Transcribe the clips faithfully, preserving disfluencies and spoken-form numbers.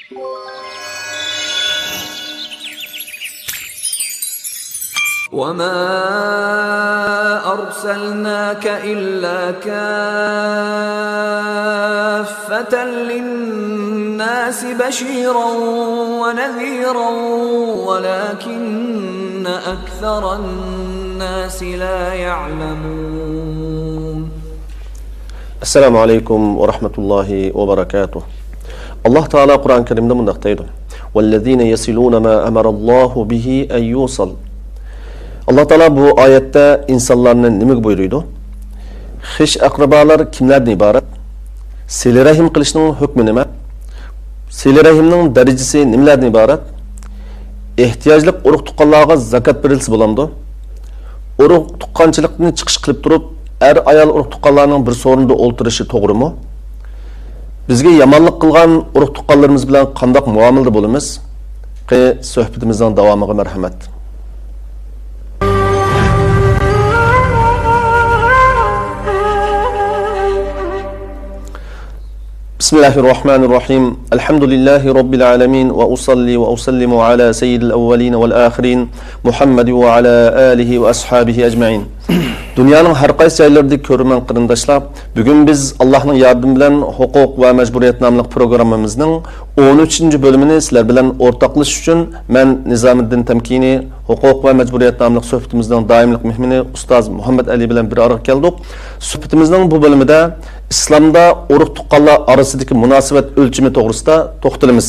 وما أرسلناك إلا كافة للناس بشيرا ونذيرا ولكن أكثر الناس لا يعلمون. ئەسسالامۇ ئەلەيكۇم ۋە رەھمەتۇللاھى ۋە بەرەكاتۇھ. ئاللاھ تائالا قۇرئان كەرىمدە مۇنداق دەيدۇ: «ۋەللەزىنە يەسىلۇنە ما ئەمەرەللاھۇ بىھى ئەن يۇسەل.» ئاللاھ تائالا بۇ ئايەتتە ئىنسانلارنى نېمىگە بۇيرۇيدۇ؟ خىش ئەقرىبالار كىملەردىن ئىبارەت؟ سىلە رەھىم قىلىشنىڭ ھۆكمى نېمە؟ سىلە رەھىمنىڭ دەرىجىسى نېمىلەردىن ئىبارەت؟ ئېھتىياجلىق ئۇرۇق تۇغقانلارغا زاكات بېرىلسە بولامدۇ؟ ئۇرۇق تۇغقانچىلىقتىن چىقىش قىلىپ تۇرۇپ، ئەر-ئايال ئۇرۇق تۇغقانلارنىڭ بىر سورۇندا ئولتۇرۇشى توغرىمۇ؟ بىزگە يامانلىق قىلغان ئۇرۇق تۇغقانلىرىمىز بىلەن قانداق مۇئامىلىدە بولىمىز؟ قېنى، سۆھبىتىمىزنىڭ داۋامىغا مەرھەمەت. بسم الله الرحمن الرحيم. الحمد لله رب العالمين، وأصلي وأسلم على سيد الأولين والآخرين، محمد وعلى آله وأصحابه أجمعين. دۇنيانىڭ ھەر قايسى جايلىرىدىكى كۆرۈرمەن قېرىنداشلار، بۈگۈن بىز ئاللاھنىڭ ياردىمى بىلەن ھوقۇق ۋە مەجبۇرىيەت ناملىق پروگراممىمىزنىڭ ئون ئۈچىنچى بۆلۈمىنى سىلەر بىلەن ئورتاقلىشىش ئۈچۈن مەن نىزامىددىن تەمكىنى، ھوقۇق ۋە مەجبۇرىيەت ناملىق سۆھبىتىمىزنىڭ دائىملىق مېھمىنى ئۇستاز مۇھەممەد ئەلى بىلەن بىر ئارىغا كەلدۇق. سۆھبىتىمىزنىڭ بۇ بۆلۈمىدە ئىسلامدا ئۇرۇق تۇغقانلار ئارىسىدىكى مۇناسىۋەت ئۆلچىمى توغرىسىدا توختىلىمىز.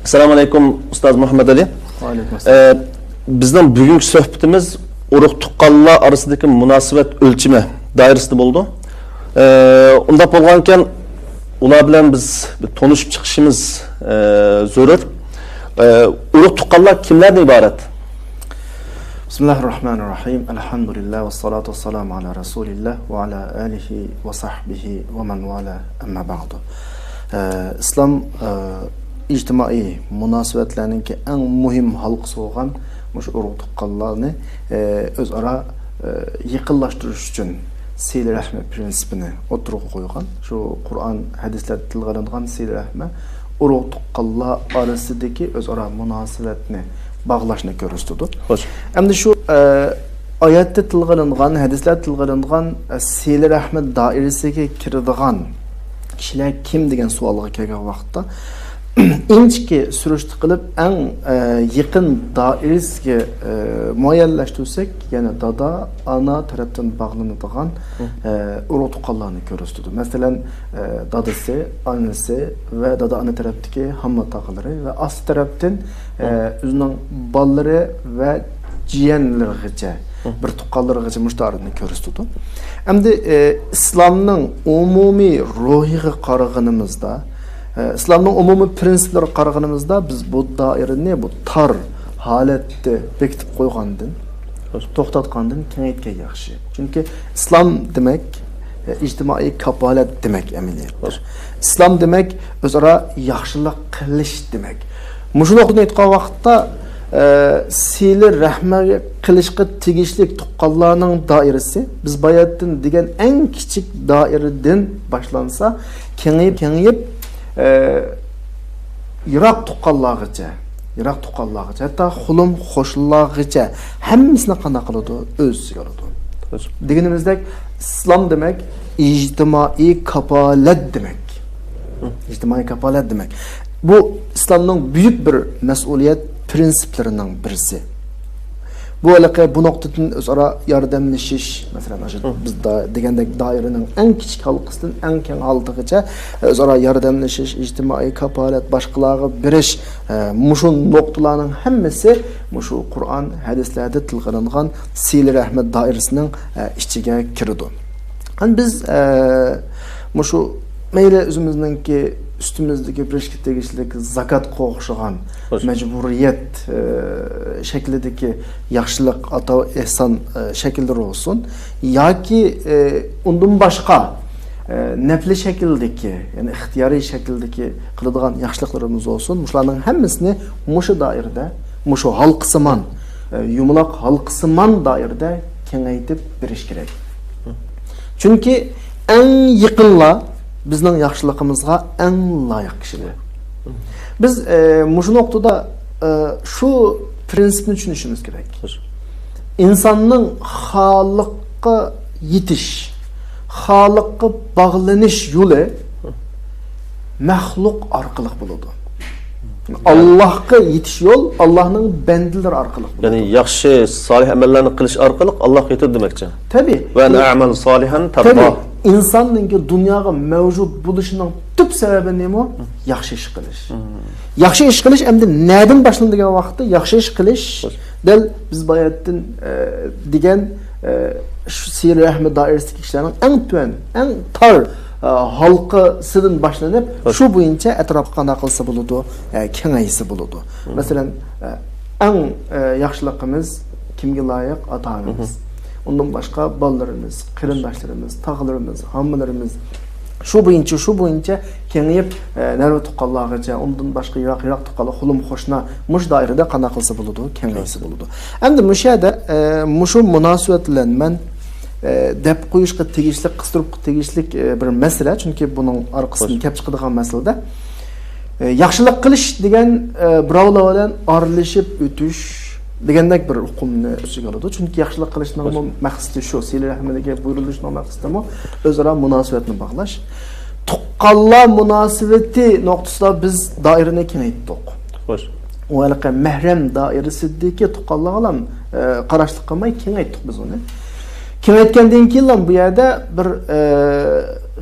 ئەسسالامۇ ئەلەيكۇم، ئۇستاز مۇھەممەد ئەلى. ۋەئەلەيكۇم ئەسسالام. ئە، بىزنىڭ بۈگۈنكى سۆھبىتىمىز ئۇرۇق تۇغقانلار ئارىسىدىكى مۇناسىۋەت ئۆلچىمى دائىرىسىدە بولىدۇ. ئە، ئۇنداق بولغانىكەن، ئۇلار بىلەن بىز بىر تونۇشۇپ چىقىشىمىز، ئە، زۆرۈر. ئە، ئۇرۇق تۇغقانلار كىملەردىن ئىبارەت؟ بسم الله الرحمن الرحيم. الحمد لله والصلاة والسلام على رسول الله وعلى آله وصحبه ومن والاه، أما بعد. ئە، ئىسلام، ئە، ئىجتىمائىي مۇناسىۋەتلەرنىڭكى ئەڭ مۇھىم ھالقىسى بولغان مۇشۇ ئۇرۇق تۇغقانلارنى، ئە، ئۆزئارا، ئە، يېقىنلاشتۇرۇش ئۈچۈن سىلە رەھمى پىرىنسىپىنى ئوتتۇرىغا قويغان. شۇ قۇرئان، ھەدىسلەردە تىلغا ئېلىنغان سىلە رەھمە ئۇرۇق تۇغقانلار ئارىسىدىكى ئۆزئارا مۇناسىۋەتنى باغلاشنى كۆرسىتىدۇ. خوش. ئەمدى شۇ، ئە، ئايەتتە تىلغا ئېلىنغان، ھەدىسلەردە تىلغا ئېلىنغان، ئە، سىلە رەھمە دائىرىسىگە كىرىدىغان كىشىلەر كىم دېگەن سوئالغا كەلگەن ۋاقىتتا، ئىنچىكە سۈرۈشتە قىلىپ، ئەڭ، ئە، يېقىن دائىرىسىگە، ئە، مۇئەييەنلەشتۈرسەك، يەنى دادا، ئانا تەرەپتىن باغلىنىدىغان، ئە، ئۇرۇق تۇغقانلارنى كۆرسىتىدۇ. مەسىلەن، ئە، دادىسى، ئانىسى ۋە دادا، ئانا تەرەپتىكى ھاممات تاغىلىرى ۋە ئاستى تەرەپتىن، ئە، ئۆزىنىڭ بالىلىرى ۋە جىيەنلىرىغىچە، بىر تۇغقانلىرىغىچە مۇشۇ دائىرىنى كۆرسىتىدۇ. ئەمدى، ئە، ئىسلامنىڭ ئومۇمىي روھىغا قارىغىنىمىزدا، ئە، ئىسلامنىڭ ئومۇمىي پىرىنسىپلىرىغا قارىغىنىمىزدا، بىز بۇ دائىرىنى بۇ تار ھالەتتە بېكىتىپ قويغاندىن، توختاتقاندىن كېڭەيتكەن ياخشى. چۈنكى ئىسلام دېمەك، ئە، ئىجتىمائىي كاپالەت دېمەك ئەمەلىيەتتە. ئىسلام دېمەك ئۆزئارا ياخشىلىق قىلىش دېمەك. مۇشۇ نۇقتىدىن ئېيتقان ۋاقىتتا، ئە، سىلە رەھمە قىلىشقا تېگىشلىك تۇغقانلارنىڭ دائىرىسى، بىز باياتىن دېگەن ئەڭ كىچىك دائىرىدىن باشلانسا، كېڭىيىپ، كېڭىيىپ، ئە، يىراق تۇغقانلارغىچە، يىراق تۇغقانلارغىچە، ھەتتا خۇلۇم قوشنىلارغىچە ھەممىسىنى قانداق قىلىدۇ؟ ئۆز ئىچىگە ئالىدۇ. دېگىنىمىزدەك، ئىسلام دېمەك ئىجتىمائىي كاپالەت دېمەك. ئىجتىمائىي كاپالەت دېمەك. بۇ ئىسلامنىڭ بۈيۈك بىر مەسئۇلىيەت پىرىنسىپلىرىنىڭ بىرسى. بۇ ھېلىقى بۇ نۇقتىدىن ئۆزئارا ياردەملىشىش، مەسىلەن، ئاشۇ بىز دا-، دېگەندەك دائىرىنىڭ ئەڭ كىچىك ھالقىسىدىن ئەڭ كەڭ ھالقىغىچە ئۆزئارا ياردەملىشىش، ئىجتىمائىي كاپالەت، باشقىلارغا بېرىش، ئە، مۇشۇ نۇقتىلارنىڭ ھەممىسى مۇشۇ قۇرئان، ھەدىسلەردە تىلغا ئېلىنغان سىلە رەھمەت دائىرىسىنىڭ، ئە، ئىچىگە كىرىدۇ. ئەمدى بىز، ئە، مۇشۇ مەيلى ئۆزىمىزنىڭكى ئۈستىمىزدىكى بىر ئىشقا تېگىشلىك زاكاتقا ئوخشىغان مەجبۇرىيەت، ئە، شەكلىدىكى ياخشىلىق، ئاتا ئېھسان، ئە، شەكىللىرى بولسۇن ياكى، ئە، ئۇندىن باشقا، ئە، نەپلى شەكىلدىكى، يەنى ئىختىيارىي شەكىلدىكى قىلىدىغان ياخشىلىقلىرىمىز بولسۇن، مۇشۇلارنىڭ ھەممىسىنى مۇشۇ دائىرىدە، مۇشۇ ھالقىسىمان، ئە، يۇمىلاق ھالقىسىمان دائىرىدە كېڭەيتىپ بېرىش كېرەك. چۈنكى ئەڭ يېقىنلار بىزنىڭ ياخشىلىقىمىزغا ئەڭ لايىق كىشىلەر. بىز، ئە، مۇشۇ نۇقتىدا، ئە، شۇ پرىنسىپنى چۈشىنىشىمىز كېرەك. ئىنساننىڭ خالىققا يېتىش، خالىققا باغلىنىش يولى مەخلۇق ئارقىلىق بولىدۇ. ئاللاھقا يېتىش يول ئاللاھنىڭ بەندىلىرى ئارقىلىق بولىدۇ. يەنى ياخشى، سالىھ ئەمەللەرنى قىلىش ئارقىلىق ئاللاھقا يېتىدۇ دېمەكچى. تەبىئىي. ۋە ئەن ئەمەل سالىھەن تەردا. تەبىئىي. ئىنساننىڭكى دۇنياغا مەۋجۇت بولۇشىنىڭ تۈپ سەۋەبى نېمە؟ ياخشى ئىش قىلىش. ياخشى ئىش قىلىش ئەمدى نەدىن باشلىنىدۇ دېگەن ۋاقىتتا، ياخشى ئىش قىلىش دەل بىز باياتىن، ئە، دېگەن، ئە، شۇ سىلە رەھمى دائىرىسىدىكى كىشىلەرنىڭ ئەڭ تۆۋەن، ئەڭ تار، ئە، ھالقىسىدىن باشلىنىپ، شۇ بويىچە ئەتراپقا قانداق قىلسا بولىدۇ؟ ئە، كېڭەيسە بولىدۇ. مەسىلەن، ئە، ئەڭ، ئە، ياخشىلىقىمىز كىمگە لايىق؟ ئاتا-ئانىمىز. ئۇندىن باشقا بالىلىرىمىز، قېرىنداشلىرىمىز، تاغىلىرىمىز، ھاممىلىرىمىز. شۇ بويىچە، شۇ بويىچە كېڭىيىپ، ئە، نەۋرە تۇغقانلارغىچە، ئۇندىن باشقا يىراق، يىراق تۇغقانلار، قولۇم قوشنا، مۇشۇ دائىرىدە قانداق قىلسا بولىدۇ؟ كېڭەيسە بولىدۇ. ئەمدى مۇشۇ يەردە، ئە، مۇشۇ مۇناسىۋەت بىلەن مەن، ئە، دەپ قويۇشقا تېگىشلىك، قىستۇرۇپقا تېگىشلىك، ئە، بىر مەسىلە، چۈنكى بۇنىڭ ئارقىسىدىن كەپ چىقىدىغان مەسىلىدە. ئە، ياخشىلىق قىلىش دېگەن، ئە، بىراۋلار بىلەن ئارىلىشىپ ئۆتۈش دېگەندەك بىر ئۇقۇمنى ئۆز ئىچىگە ئالىدۇ. چۈنكى ياخشىلىق قىلىشنىڭمۇ مەقسىتى شۇ، سىلە رەھمىگە بۇيرۇلۇشنىڭ مەقسىتىمۇ ئۆزئارا مۇناسىۋەتنى باغلاش. تۇغقانلار مۇناسىۋىتى نۇقتىسىدا بىز دائىرىنى كېڭەيتتۇق. خوش. ئۇ ھېلىقى مەھرەم دائىرىسىدىكى تۇغقانلارغىلا، ئە، قاراشلىق قىلماي كېڭەيتتۇق بىز ئۇنى. كېڭەيتكەندىن كېيىنلا بۇ يەردە بىر، ئە،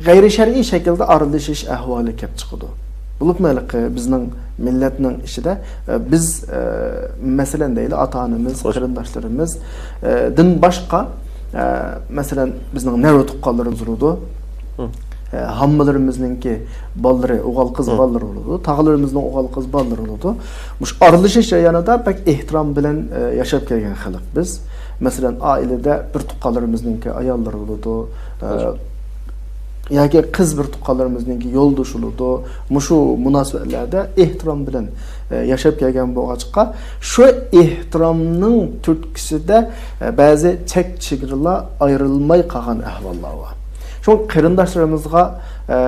غەيرىي شەرئىي شەكىلدە ئارىلىشىش ئەھۋالى كەپ چىقىدۇ. بولۇپمۇ ھېلىقى بىزنىڭ مىللەتنىڭ ئىچىدە، ئە، بىز، ئە، مەسىلەن دەيلى، ئاتا-ئانىمىز، قېرىنداشلىرىمىز، ئە، دىن باشقا، ئە، مەسىلەن، بىزنىڭ نەۋرە تۇغقانلىرىمىز بولىدۇ. ئە، ھاممىلىرىمىزنىڭكى بالىلىرى، ئوغۇل-قىز بالىلىرى بولىدۇ، تاغىلىرىمىزنىڭ ئوغۇل-قىز بالىلىرى بولىدۇ. مۇشۇ ئارىلىشىش جەريانىدا بەك ئېھتىرام بىلەن، ئە، ياشاپ كەلگەن خەلق بىز. مەسىلەن، ئائىلىدە بىر تۇغقانلىرىمىزنىڭكى ئاياللىرى بولىدۇ، ئە، ياكى قىز بىر تۇغقانلىرىمىزنىڭكى يولدىشى بولىدۇ. مۇشۇ مۇناسىۋەتلەردە ئېھتىرام بىلەن، ئە، ياشاپ كەلگەن بولغاچقا، شۇ ئېھتىرامنىڭ تۈرتكىسىدە، ئە، بەزى چەك-چېگرىلار ئايرىلماي قالغان ئەھۋاللار بار. شۇڭا قېرىنداشلىرىمىزغا، ئە،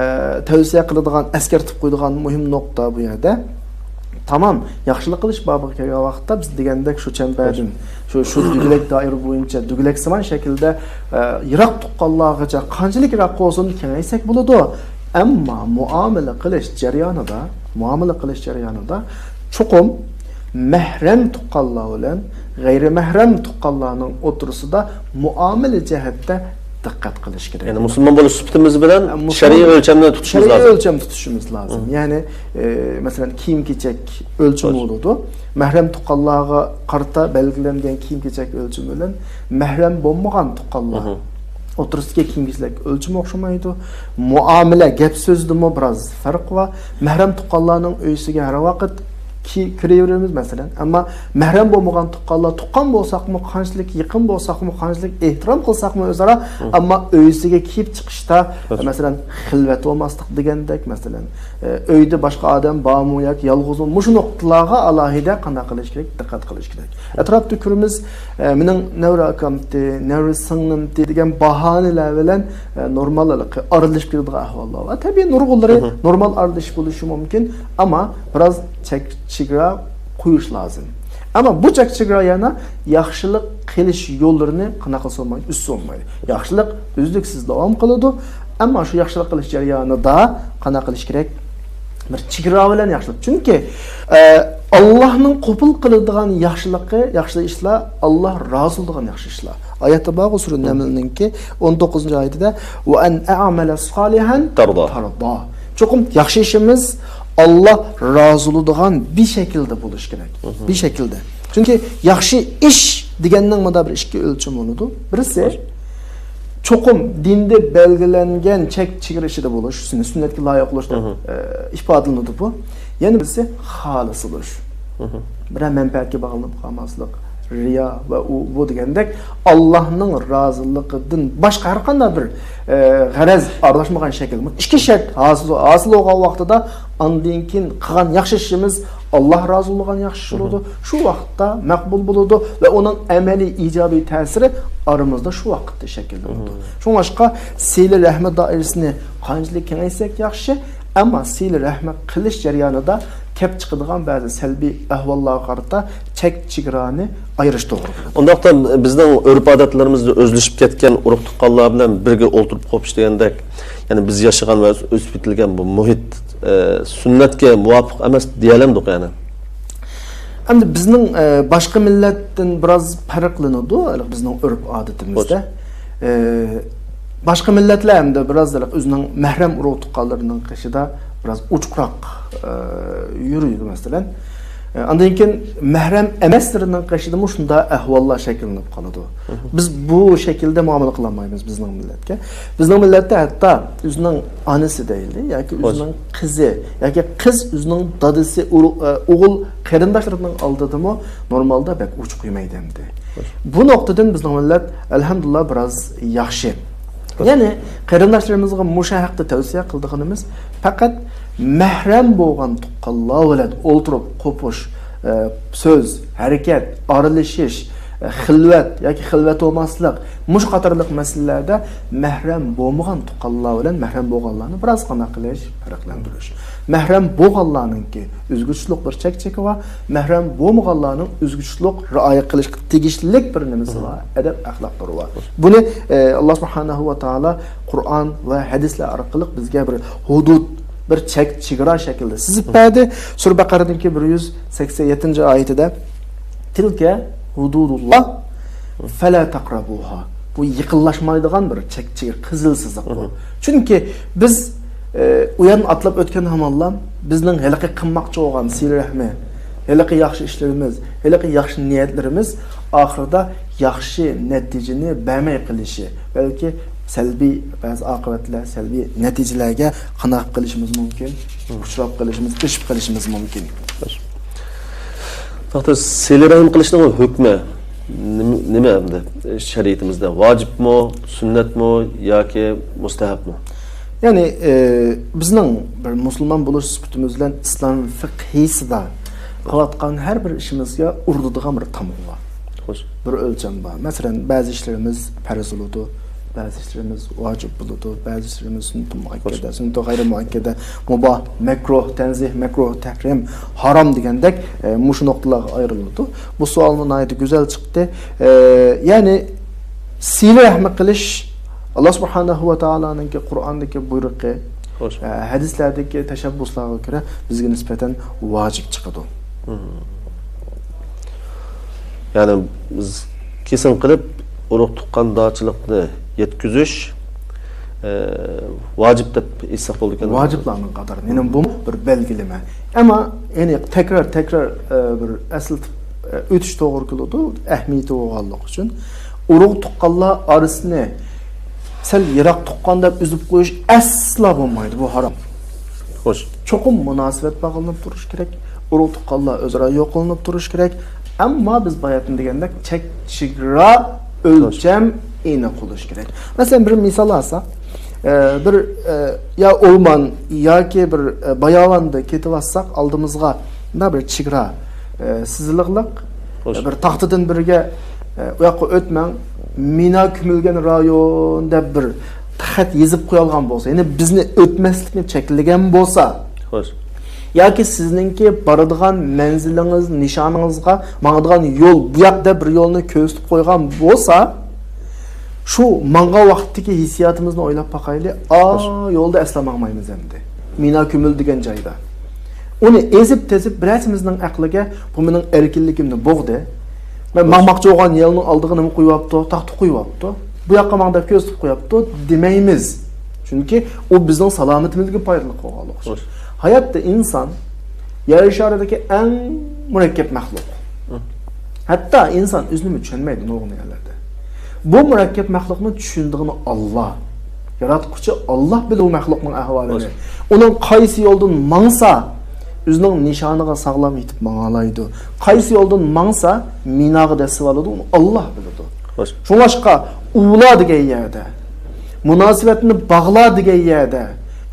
تەۋسىيە قىلىدىغان، ئەسكەرتىپ قويىدىغان مۇھىم نۇقتا بۇ يەردە. تامام، ياخشىلىق قىلىش بابىغا كەلگەن ۋاقىتتا بىز دېگەندەك شۇ چەمبەردىن، شۇ، شۇ دۈگىلەك دائىرە بويىچە دۈگىلەكسىمان شەكىلدە، ئە، يىراق تۇغقانلارغىچە قانچىلىك يىراق بولسۇن كېڭەيسەك بولىدۇ. ئەمما مۇئامىلە قىلىش جەريانىدا، مۇئامىلە قىلىش جەريانىدا چوقۇم مەھرەم تۇغقانلار بىلەن غەيرىي مەھرەم تۇغقانلارنىڭ ئوتتۇرىسىدا مۇئامىلە جەھەتتە دىققەت قىلىش كېرەك. يەنى مۇسۇلمان بولۇش سۈپىتىمىز بىلەن مۇسۇلمان شەرئىي ئۆلچەمنى تۇتۇشىمىز شەرئىي لازىم. ئۆلچەم تۇتۇشىمىز لازىم. مم. يەنى، ئە، مەسىلەن، كىيىم-كېچەك ئۆلچىمى بولىدۇ. مەھرەم تۇغقانلارغا قارىتا بەلگىلەنگەن كىيىم-كېچەك ئۆلچىمى بىلەن مەھرەم بولمىغان تۇغقانلار ئوتتۇرىسىدىكى كىيىم-كېچەك ئۆلچىمى ئوخشىمايدۇ. مۇئامىلە، گەپ-سۆزدىمۇ بىراز پەرق بار. مەھرەم تۇغقانلارنىڭ ئۆيسىگە ھەر ۋاقىت كى-، كىرىۋېرىمىز، مەسىلەن. ئەمما مەھرەم بولمىغان تۇغقانلار، تۇغقان بولساقمۇ قانچىلىك، يېقىن بولساقمۇ قانچىلىك، ئېھتىرام قىلساقمۇ ئۆزئارا، ئەمما ئۆيسىگە كىيىپ چىقىشتا، مەسىلەن، خىلۋەت بولماسلىق دېگەندەك، مەسىلەن، ئە، ئۆيدە باشقا ئادەم بارمۇ ياكى يالغۇزمۇ؟ مۇشۇ نۇقتىلارغا ئالاھىدە قانداق قىلىش كېرەك؟ دىققەت قىلىش كېرەك. ئەتراپتا كۆرىمىز، ئە، مېنىڭ نەۋرە ئاكامتى، نەۋرە سىڭلىمتى دېگەن باھانىلەر بىلەن، ئە، نورمال ھېلىقى ئارىلىشىپ كېتىدىغان ئەھۋاللار بار. تەبىئىي، نۇرغۇنلىرى نورمال ئارىلىشىش بولۇشى مۇمكىن، ئەمما بىراز چەك-چېگرا قويۇش لازىم. ئەمما بۇ چەك-چېگرا يەنە ياخشىلىق قىلىش يوللىرىنى قانداق قىلسا بولمايدۇ؟ ئۈزسە بولمايدۇ. ياخشىلىق ئۈزلۈكسىز داۋام قىلىدۇ، ئەمما شۇ ياخشىلىق قىلىش جەريانىدا قانداق قىلىش كېرەك؟ بىر چېگرا بىلەن ياخشىلىق. چۈنكى، ئە، ئاللاھنىڭ قوبۇل قىلىدىغان ياخشىلىقى، ياخشى ئىشلار، ئاللاھ رازى بولىدىغان ياخشى ئىشلار. ئايەتتە بارغۇ، سۈرە نەملنىڭكى ئون توققۇزىنچى ئايىتىدە، «ۋە ئەن ئەمەلە سالىھەن تەردا.» چوقۇم ياخشى ئىشىمىز ئاللاھ رازى بولىدىغان بىر شەكىلدە بولۇشى كېرەك. بىر شەكىلدە. چۈنكى ياخشى ئىش دېگەننىڭ مۇندا بىر ئىككى ئۆلچىمى بولىدۇ. بىرسى، چوقۇم دىندا بەلگىلەنگەن چەك-چېگرا ئىچىدە بولۇش، سۈننەتكە لايىق بولۇش دەپ، ئە، ئىپادىلىنىدۇ بۇ. يەنە بىرسى خالىس بولۇش. بىرەر مەنپەئەتكە باغلىنىپ قالماسلىق، رىيا ۋە ئۇ، بۇ دېگەندەك ئاللاھنىڭ رازىلىقىدىن باشقا ھەر قانداق بىر، ئە، غەرەز ئارىلاشمىغان شەكىل. بۇ ئىككى شەرت ھاسىل، ھاسىل بولغان ۋاقتىدا ئاندىن كېيىن قىلغان ياخشى ئىشىمىز ئاللاھ رازى بولىدىغان ياخشى ئىش بولىدۇ. شۇ ۋاقىتتا مەقبۇل بولىدۇ ۋە ئۇنىڭ ئەمەلىي ئىجابىي تەسىرى ئارىمىزدا شۇ ۋاقىتتا شەكىللىنىدۇ. شۇڭلاشقا سىلە رەھمەت دائىرىسىنى قانچىلىك كېڭەيتسەك ياخشى، ئەمما سىلە رەھمەت قىلىش جەريانىدا كەپ چىقىدىغان بەزى سەلبىي ئەھۋاللارغا قارىتا چەك چېگرانى ئايرىش توغرا بولىدۇ. ئۇنداقتا بىزنىڭ ئۆرپ-ئادەتلىرىمىزدە ئۆزلىشىپ كەتكەن ئۇرۇق-تۇغقانلار بىلەن بىرگە ئولتۇرۇپ قوپۇش دېگەندەك، يەنى بىز ياشىغان ۋە ئۆسۈپ يېتىلگەن بۇ مۇھىت، ئە، سۈننەتكە مۇۋاپىق ئەمەس دېيەلەمدۇق يەنى. ئەمدى بىزنىڭ، ئە، باشقا مىللەتتىن بىراز پەرقلىنىدۇ، ھېلىقى بىزنىڭ ئۆرپ-ئادىتىمىزدە. ئە، باشقا مىللەتلەر ئەمدى بىراز ھېلىقى ئۆزىنىڭ مەھرەم ئۇرۇق-تۇغقانلىرىنىڭ قېشىدا بىراز ئوچۇقراق، ئە، يۈرىدۇ، مەسىلەن. ئە، ئاندىن كېيىن مەھرەم ئەمەسلىرىنىڭ قېشىدىمۇ شۇنداق ئەھۋاللار شەكىللىنىپ قالىدۇ. بىز بۇ شەكىلدە مۇئامىلە قىلالمايمىز بىزنىڭ مىللەتكە. بىزنىڭ مىللەتتە ھەتتا ئۆزىنىڭ ئانىسى دەيلى ياكى ئۆزىنىڭ قىزى ياكى قىز ئۆزىنىڭ دادىسى، ئۇرۇ-، ئە، ئوغۇل قېرىنداشلىرىنىڭ ئالدىدىمۇ نورمالدا بەك ئوچۇق يۈرمەيدۇ ئەمدى. بۇ نۇقتىدىن بىزنىڭ مىللەت، ئەلھەمدۇلىللا، بىراز ياخشى. يەنى قېرىنداشلىرىمىزغا مۇشۇ ھەقتە تەۋسىيە قىلىدىغىنىمىز، پەقەت مەھرەم بولغان تۇغقانلار بىلەن ئولتۇرۇپ قوپۇش، ئە، سۆز، ھەرىكەت، ئارىلىشىش، ئە، خىلۋەت ياكى خىلۋەت بولماسلىق، مۇشۇ قاتارلىق مەسىلىلەردە مەھرەم بولمىغان تۇغقانلار بىلەن مەھرەم بولغانلارنى بىراز قانداق قىلىش، پەرقلەندۈرۈش. مەھرەم بولغانلارنىڭكى ئۆزگىچىلىق بىر چەك-چېكى بار، مەھرەم بولمىغانلارنىڭ ئۆزگىچىلىق رىئايە قىلىشقا تېگىشلىك بىر نېمىسى بار، ئەدەپ-ئەخلاقلىرى بار. بۇنى، ئە، ئاللا سۇبھانەھۇ ۋە تائالا قۇرئان ۋە ھەدىسلەر ئارقىلىق بىزگە بىر ھۇدۇد، بىر چەك، چېگرا شەكلىدە سىزىپ بەردى. سۈرە بەقەرەنىڭكى بىر يۈز سەكسەن يەتتىنچى ئايىتىدە، تىلكە ھۇدۇدۇللا فەلا تەقرەبۇھا. بۇ يېقىنلاشمايدىغان بىر چەك، چېگرا، قىزىل سىزىق بۇ. چۈنكى بىز، ئە، ئۇ يەردىن ئاتلاپ ئۆتكەن ھامانلا بىزنىڭ ھېلىقى قىلماقچى بولغان سىلە رەھمى، ھېلىقى ياخشى ئىشلىرىمىز، ھېلىقى ياخشى نىيەتلىرىمىز ئاخىرىدا ياخشى نەتىجىنى بەرمەي قېلىشى، بەلكى سەلبىي بەزى ئاقىۋەتلەر، سەلبىي نەتىجىلەرگە قانداق قېلىشىمىز مۇمكىن؟ ئۇچراپ قېلىشىمىز، ئېشىپ قېلىشىمىز مۇمكىن. تاختىر، سىلە رەھىم قىلىشنىڭ ھۆكمى نېمە، نېمە ئەمدى شەرىئىتىمىزدە؟ ۋاجىپمۇ، سۈننەتمۇ ياكى مۇستەھەبمۇ؟ يەنى، ئى، بىزنىڭ بىر مۇسۇلمان بولۇش سۈپىتىمىز بىلەن ئىسلام فىقھىسىدا قىلىۋاتقان ھەر بىر ئىشىمىزگە ئۇرۇلىدىغان بىر تامغا بار. خوش. بىر ئۆلچەم بار. مەسىلەن، بەزى ئىشلىرىمىز پەرز بولىدۇ، بەزى ئىشلىرىمىز ۋاجىپ بولىدۇ، بەزى ئىشلىرىمىز سۈننىتۇ مۇئەككەدە، سۈننىتۇ غەيرى مۇئەككەدە، مۇباھ، مەكرۇھ، تەنزىھ، مەكرۇھ، تەھرىم، ھارام دېگەندەك، ئە، مۇشۇ نۇقتىلارغا ئايرىلىدۇ. بۇ سوئالمۇ ناھايىتى گۈزەل چىقتى. ئە، يەنى سىلە رەھمى قىلىش ئاللا سۇبھانەھۇ ۋە تائالانىڭكى قۇرئاندىكى بۇيرۇقى، خوش. ئە، ھەدىسلەردىكى تەشەببۇسلارغا كۆرە بىزگە نىسبەتەن ۋاجىپ چىقىدۇ. يەنى بىز كېسىم قىلىپ ئۇرۇق تۇغقاندارچىلىقنى يەتكۈزۈش، ئە، ۋاجىپ دەپ ئېيتساق بولىدىكەن. ۋاجىپلارنىڭ قاتارىدا. يەنى بۇمۇ بىر بەلگىلىمە. ئەمما يەنى تەكرار، تەكرار، ئە، بىر ئەسلىتىپ، ئە، ئۆتۈش توغرا كېلىدۇ، ئەھمىيىتى بولغانلىقى ئۈچۈن. ئۇرۇق تۇغقانلار ئارىسىنى سەل يىراق تۇغقان دەپ ئۈزۈپ قويۇش ئەسلا بولمايدۇ، بۇ ھارام. خوش. چوقۇم مۇناسىۋەت باغلىنىپ تۇرۇش كېرەك. ئۇرۇق تۇغقانلار ئۆزئارا يوق قىلىنىپ تۇرۇش كېرەك. ئەمما بىز باياتىن دېگەندەك چەك، چېگرا، ئۆلچەم ئېنىق بولۇش كېرەك. مەسىلەن، بىر مىسال ئالساق، ئە، بىر، ئە، يا ئورمان ياكى بىر، ئە، باياۋاندا كېتىۋاتساق، ئالدىمىزغا مۇنداق بىر چېگرا، ئە، سىزىلىقلىق، خوش. بىر تاختىدىن بىرگە، ئە، ئۇ ياققا ئۆتمەڭ، مىنا كۆمۈلگەن رايون دەپ بىر خەت يېزىپ قويالغان بولسا، يەنى بىزنى ئۆتمەسلىكنى چەكلىگەن بولسا، خوش. ياكى سىزنىڭكى بارىدىغان مەنزىلىڭىز، نىشانىڭىزغا ماڭىدىغان يول بۇ ياق دەپ بىر يولنى كۆرسىتىپ قويغان بولسا، شۇ ماڭغان ۋاقىتتىكى ھېسسىياتىمىزنى ئويلاپ باقايلى. ئا، خوش. يولدا ئەسلا ماڭمايمىز ئەمدى. مىنا كۆمۈلدى دېگەن جايدا. ئۇنى ئېزىپ-تېزىپ بىرەرسىمىزنىڭ ئەقلىگە، بۇ مېنىڭ ئەركىنلىكىمنى بوغدى. مەن ماڭماقچى بولغان يولنىڭ ئالدىغا نېمە قويۇۋاپتۇ؟ تاختا قويۇۋاپتۇ. بۇ ياققا ماڭ دەپ كۆرسىتىپ قويۇپتۇ دېمەيمىز. چۈنكى ئۇ بىزنىڭ سالامىتىمىزگە پايدىلىق بولغانلىقى ئۈچۈن. خوش. ھاياتتا ئىنسان يەر شارىدىكى ئەڭ مۇرەككەپ مەخلۇق. ھە. ھەتتا ئىنسان ئۆزىنىمۇ چۈشەنمەيدۇ نۇرغۇن يەرلەردە. بۇ مۇرەككەپ مەخلۇقنى چۈشىنىدىغىنى ئاللا. ياراتقۇچى ئاللا بىلىدۇ بۇ مەخلۇقنىڭ ئەھۋالىنى. خوش. ئۇنىڭ قايسى يولدىن ماڭسا، ئۆزىنىڭ نىشانىغا ساغلام يېتىپ ماڭالايدۇ. قايسى يولدىن ماڭسا، مىناغا دەسسىۋالىدۇ، ئۇنى ئاللا بىلىدۇ. خوش. شۇڭلاشقا، ئۇۋۇلا دېگەن يەردە، مۇناسىۋەتنى باغلا دېگەن يەردە،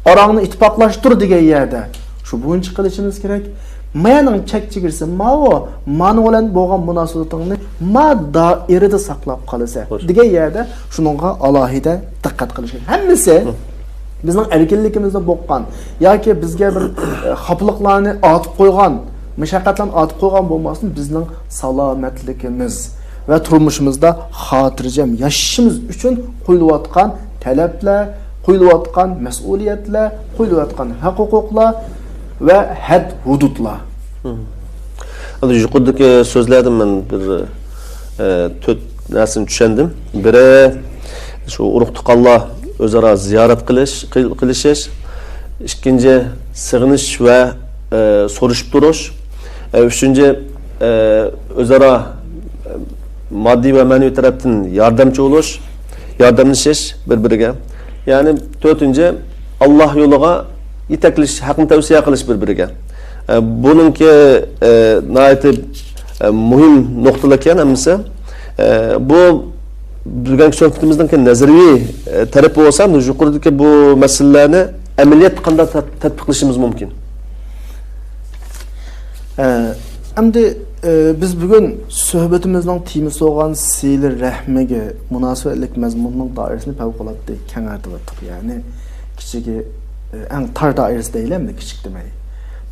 ئاراڭنى ئىتتىپاقلاشتۇر دېگەن يەردە، شۇ بويىچە قىلىشىمىز كېرەك. مايانىڭ چەك چېگرىسى ماۋۇ، مانا بىلەن بولغان مۇناسىۋىتىڭنى ما دائىرىدە ساقلاپ قالىسەن، خوش، دېگەن يەردە شۇنىڭغا ئالاھىدە دىققەت قىلىش كېرەك. ھەممىسى بىزنىڭ ئەركىنلىكىمىزدە بولغان ياكى بىزگە بىر، ئە، خاپىلىقلارنى ئارتىپ قويغان، مۇشەققەتلەرنى ئارتىپ قويغان بولماستىن، بىزنىڭ سالامەتلىكىمىز ۋە تۇرمۇشىمىزدا خاتىرجەم ياشىشىمىز ئۈچۈن قويۇلۇۋاتقان تەلەپلەر، قويۇلۇۋاتقان مەسئۇلىيەتلەر، قويۇلۇۋاتقان ھەق-ھوقۇقلار ۋە ھەد-ھۇدۇدلار. مم. ئەمدى يۇقىرىدىكى سۆزلەردىن مەن بىر، ئە، تۆت نەرسىنى چۈشەندىم. بىرى، شۇ ئۇرۇق-تۇغقانلار ئۆزئارا زىيارەت قىلىش، قىل-، قىلىشىش. ئىككىنچى، سېغىنىش ۋە، ئە، سورىشىپ تۇرۇش. ئە، ئۈچىنچى، ئە، ئۆزئارا، ئە، ماددىي ۋە مەنىۋى تەرەپتىن ياردەمچى بولۇش، ياردەملىشىش بىر-بىرىگە. يەنى تۆتىنچى، ئاللاھ يولىغا يېتەكلىشىش، ھەقنى تەۋسىيە قىلىش بىر-بىرىگە. ئە، بۇنىڭكى، ئە، ناھايىتى، ئە، مۇھىم نۇقتىلىق ئىكەن ھەممىسى. ئە، بۇ بۈگۈنكى سۆھبىتىمىزنىڭكى نەزەرىي، ئە، تەرىپى بولسا، يۇقىرىدىكى بۇ مەسىلىلەرنى ئەمەلىيەتتە قانداق تەت-، تەتبىقلىشىمىز مۇمكىن؟ ئە، ئەمدى، ئە، بىز بۈگۈن سۆھبىتىمىزنىڭ تېمىسى بولغان سىلە رەھمىگە مۇناسىۋەتلىك مەزمۇننىڭ دائىرىسىنى پەۋقۇلئاددە كېڭەيتىۋەتتۇق. يەنى كىچىكى، ئە، ئەڭ تار دائىرىسى دەيلى، ئەمدى كىچىك دېمەي.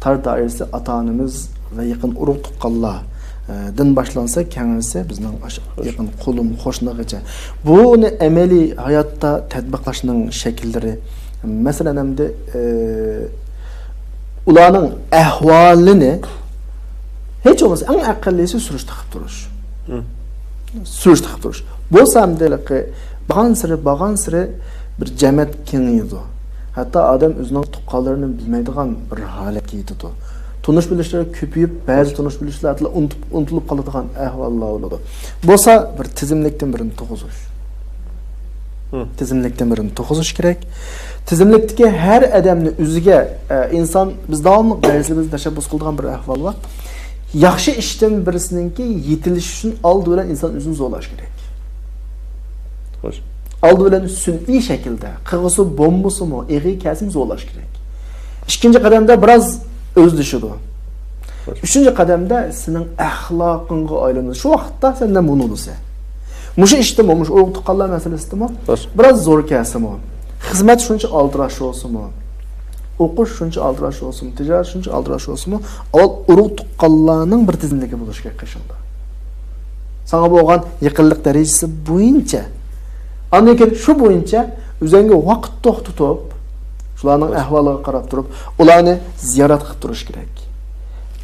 تار دائىرىسى ئاتا-ئانىمىز ۋە يېقىن ئۇرۇق-تۇغقانلار، ئە، دىن باشلانسا، كەڭرىسى بىزنىڭ ئاشۇ يېقىن قولۇم، قوشنىغىچە. بۇنى ئەمەلىي ھاياتتا تەتبىقلاشنىڭ شەكىللىرى. مەسىلەن، ئەمدى، ئە، ئۇلارنىڭ ئەھۋالىنى ھېچ بولمىسا ئەڭ ئەقەللىيسى سۈرۈشتە قىلىپ تۇرۇش. مم. سۈرۈشتە قىلىپ تۇرۇش. بولسا ئەمدى ھېلىقى بارغانسېرى، بارغانسېرى بىر جەمەت كېڭىيىدۇ. ھەتتا ئادەم ئۆزىنىڭ تۇغقانلىرىنى بىلمەيدىغان بىر ھالەتكە يېتىدۇ. تونۇش-بىلىشلىرى كۆپىيىپ، بەزى تونۇش-بىلىشلەر ئۇنتۇپ، ئۇنتۇلۇپ قالىدىغان ئەھۋاللار بولىدۇ. بولسا بىر تىزىملىكتىن بىرنى تۇرغۇزۇش. مم. تىزىملىكتىن بىرنى تۇرغۇزۇش كېرەك. تىزىملىكتىكى ھەر ئادەمنى ئۆزىگە، ئە، ئىنسان، بىز داۋاملىق دەرسلىرىمىزدە تەشەببۇس قىلىدىغان بىر ئەھۋال بار. ياخشى ئىشتىن بىرسىنىڭكى يېتىلىشى ئۈچۈن ئالدى بىلەن ئىنسان ئۆزىنى زورلاش كېرەك. خوش. ئالدى بىلەن سۈنئىي شەكىلدە، قىلغۇسى بولمىسىمۇ، ئېغى كەلسىمۇ زورلاش كېرەك. ئىككىنچى قەدەمدە بىراز ئۆزلىشىدۇ. خوش. ئۈچىنچى قەدەمدە سېنىڭ ئەخلاقىڭغا ئايلىنىدۇ. شۇ ۋاقىتتا سەندىن بۇنى بولسا. مۇشۇ ئىشتىمۇ، مۇشۇ ئۇرۇق-تۇغقانلار مەسىلىسىدىمۇ خوش. بىراز زور كەلسىمۇ، خىزمەت شۇنچە ئالدىراش بولسىمۇ، ئوقۇش شۇنچە ئالدىراش بولسىمۇ، تىجارەت شۇنچە ئالدىراش بولسىمۇ، ئاۋۋال ئۇرۇق-تۇغقانلارنىڭ بىر تىزىملىكى بولۇشى كېرەك قېشىڭدا. ساڭا بولغان يېقىنلىق دەرىجىسى بويىچە، ئاندىن كېيىن شۇ بويىچە ئۆزۈڭگە ۋاقىت توختىتىپ، شۇلارنىڭ ئەھۋالىغا قاراپ تۇرۇپ، ئۇلارنى زىيارەت قىلىپ تۇرۇش كېرەك.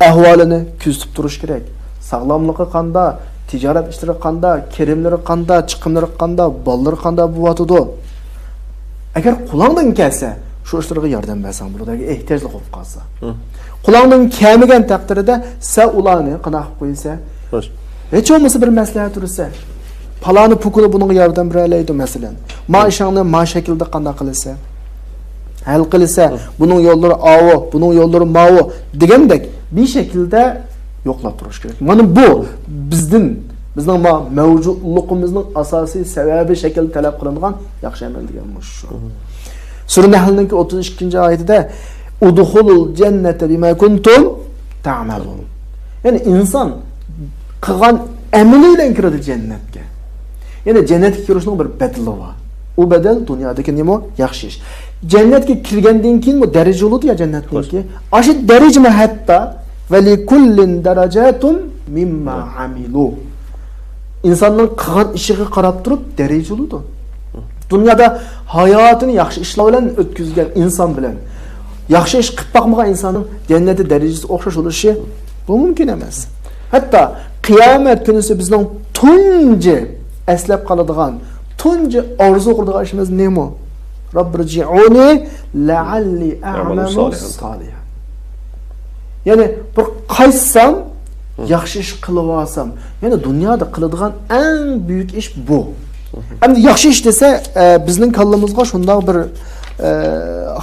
ئەھۋالىنى كۆزىتىپ تۇرۇش كېرەك. ساغلاملىقى قاندا، تىجارەت ئىشلىرى قاندا، كىرىملىرى قاندا، چىقىملىرى قاندا، بالىلىرى قاندا بولۇۋاتىدۇ. ئەگەر قولۇڭدىن كەلسە، شۇ ئىشلىرىغا ياردەم بەرسەڭ بولىدۇ، ئەگەر ئېھتىياجلىق بولۇپ قالسا. ھە. قولۇڭدىن كەلمىگەن تەقدىردە، سەن ئۇلارنى قانداق قىلىپ قويىسەن؟ خوش. ھېچ بولمىسا بىر مەسلىھەت بېرىسەن. پالانى پۇكىنى بۇنىڭغا ياردەم بېرەلەيدۇ، مەسىلەن. ما ھە. ئىشىڭنى ما شەكىلدە قانداق قىلىسەن؟ ھەل قىلىسەن. ھە. بۇنىڭ يوللىرى ئاۋۇ، بۇنىڭ يوللىرى ماۋۇ دېگەندەك بىر شەكىلدە يوقلاپ تۇرۇش كېرەك. مانا بۇ بىزدىن، بىزنىڭ ما مەۋجۇتلۇقىمىزنىڭ ئاساسىي سەۋەبى شەكلىدە تەلەپ قىلىنغان ياخشى ئەمەل دېگەن مۇشۇ. سۈرە نەھلنىڭكى ئوتتۇز ئىككىنچى ئايىتىدە، «ئۇدخۇلۇل جەننەتە بىما كۇنتۇم تەئمەلۇن.» يەنى ئىنسان قىلغان ئەمىلى بىلەن كىرىدۇ جەننەتكە. يەنى جەننەتكە كىرىشنىڭ بىر بەدىلى بار. ئۇ بەدەل دۇنيادىكى نېمە؟ ياخشى ئىش. جەننەتكە كىرگەندىن كېيىنمۇ دەرىجە بولىدۇ يا جەننەتنىڭكى؟ ئاشۇ دەرىجىمۇ ھەتتا «ۋەلىكۇللىن دەرەجاتۇم مىمما ئەمىلۇ.» ئىنساننىڭ قىلغان ئىشىغا قاراپ تۇرۇپ دەرىجە بولىدۇ. دۇنيادا ھاياتىنى ياخشى ئىشلار بىلەن ئۆتكۈزگەن ئىنسان بىلەن ياخشى ئىش قىلىپ باقمىغان ئىنساننىڭ جەننەتتە دەرىجىسى ئوخشاش بولۇشى بۇ مۇمكىن ئەمەس. ھەتتا قىيامەت كۈنىسى بىزنىڭ تۇنجى ئەسلەپ قالىدىغان، تۇنجى ئارزۇ قىلىدىغان ئىشىمىز نېمە؟ «رەببىرجىئۇنى لەئەللى ئەئمەلۇ سالىھەن.» يەنى بىر قايتسام، ياخشى ئىش قىلىۋالسام. يەنى دۇنيادا قىلىدىغان ئەڭ بۈيۈك ئىش بۇ. ئەمدى ياخشى ئىش دېسە، ئە، بىزنىڭ كاللىمىزغا شۇنداق بىر، ئە،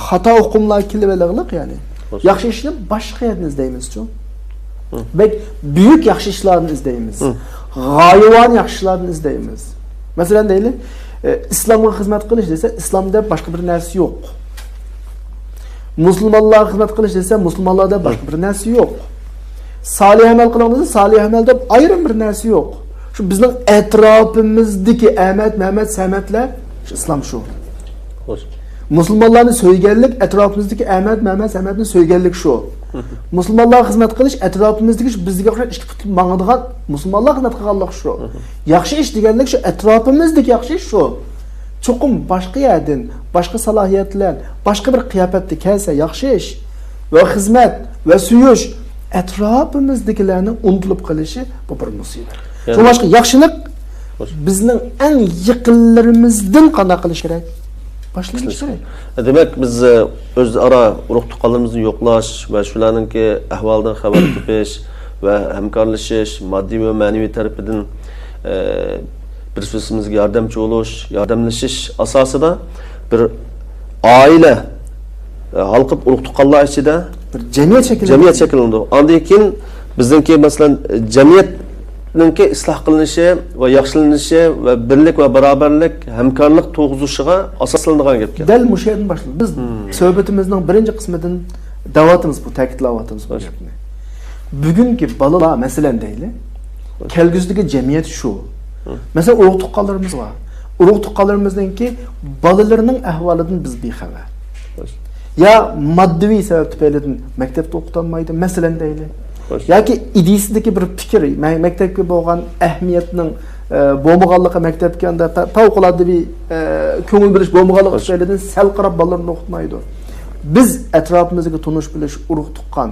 خاتا ئۇقۇملار كېلىۋېلىغلىق، يەنى. ياخشى ئىشنى باشقا يەردىن ئىزدەيمىزچۇ؟ بەك بۈيۈك ياخشى ئىشلاردىن ئىزدەيمىز. غايىۋانە ياخشى ئىشلاردىن ئىزدەيمىز. مەسىلەن، دەيلى، ئە، ئىسلامغا خىزمەت قىلىش دېسە، ئىسلام دەپ باشقا بىر نەرسە يوق. مۇسۇلمانلارغا خىزمەت قىلىش دېسە، مۇسۇلمانلار دەپ باشقا بىر نەرسە يوق. سالىھ ئەمەل قىلىڭ دېسە، سالىھ ئەمەل دەپ ئايرىم بىر نەرسە يوق. شۇ بىزنىڭ ئەتراپىمىزدىكى ئەمەت، مەمەت، سەمەتلەر شۇ ئىسلام شۇ. مۇسۇلمانلارنى سۆيگەنلىك، ئەتراپىمىزدىكى ئەمەت، مەمەت، سەمەتنى سۆيگەنلىك شۇ. مۇسۇلمانلارغا خىزمەت قىلىش، ئەتراپىمىزدىكى شۇ بىزگە ئوخشاش ئىككى پۇت ماڭىدىغان مۇسۇلمانلارغا خىزمەت قىلغانلىق شۇ. ياخشى ئىش دېگەنلىك شۇ، ئەتراپىمىزدىكى ياخشى ئىش شۇ. چوقۇم باشقا يەردىن، باشقا سالاھىيەتلەر، باشقا بىر قىياپەتتە كەلسە ياخشى ئىش ۋە خىزمەت ۋە سۆيۈش ئەتراپىمىزدىكىلەرنىڭ ئۇنتۇلۇپ قېلىشى بۇ بىر مۇسىبەت. يەنى شۇڭلاشقا ياخشىلىق بىزنىڭ ئەڭ يېقىنلىرىمىزدىن قانداق قىلىش كېرەك؟ باشلىنىش كېرەك. دېمەك، بىز، ئە، ئۆزئارا ئۇرۇق-تۇغقانلىرىمىزنى يوقلاش ۋە شۇلارنىڭكى ئەھۋالىدىن خەۋەر تېپىش ۋە ھەمكارلىشىش، ماددىي ۋە مەنىۋى تەرىپىدىن، ئە، بىرسى-بىرسىمىزگە ياردەمچى بولۇش، ياردەملىشىش ئاساسىدا بىر ئائىلە، ئە، ھالقىپ ئۇرۇق-تۇغقانلار ئىچىدە بىر جەمئىيەت شەكىللىنىدۇ. جەمئىيەت شەكىللىنىدۇ. ئاندىن كېيىن بىزنىڭكى، مەسىلەن، جەمئىيەتنىڭكى ئىسلاھ قىلىنىشى ۋە ياخشىلىنىشى ۋە بىرلىك ۋە باراۋەرلىك، ھەمكارلىق تۇرغۇزۇشىغا ئاساسلىنىدىغان گەپكەن. دەل مۇشۇ يەردىن باشلىدۇق. بىز سۆھبىتىمىزنىڭ بىرىنچى قىسمىدىن دەۋاتىمىز بۇ، تەكىتلەۋاتىمىز بۇ گەپنى. بۈگۈنكى بالىلار، مەسىلەن، دەيلى، كەلگۈسىدىكى جەمئىيەت شۇ. مەسىلەن، ئۇرۇق-تۇغقانلىرىمىز بار. ئۇرۇق-تۇغقانلىرىمىزنىڭكى بالىلىرىنىڭ ئەھۋالىدىن بىز بىخەۋەر. يا ماددىۋى سەۋەب تۈپەيلىدىن مەكتەپتە ئوقۇتالمايدۇ، مەسىلەن دەيلى. ياكى ئىدىيىسىدىكى بىر پىكىر، مە-، مەكتەپكە بولغان ئەھمىيەتنىڭ، ئە، بولمىغانلىقى، مەكتەپكە ئاندا پە-، پەۋقۇلئاددىۋى، ئە، كۆڭۈل بۆلۈش بولمىغانلىقى تۈپەيلىدىن سەل قاراپ بالىلىرىنى ئوقۇتمايدۇ. بىز ئەتراپىمىزدىكى تونۇش بىلىش، ئۇرۇق-تۇغقان،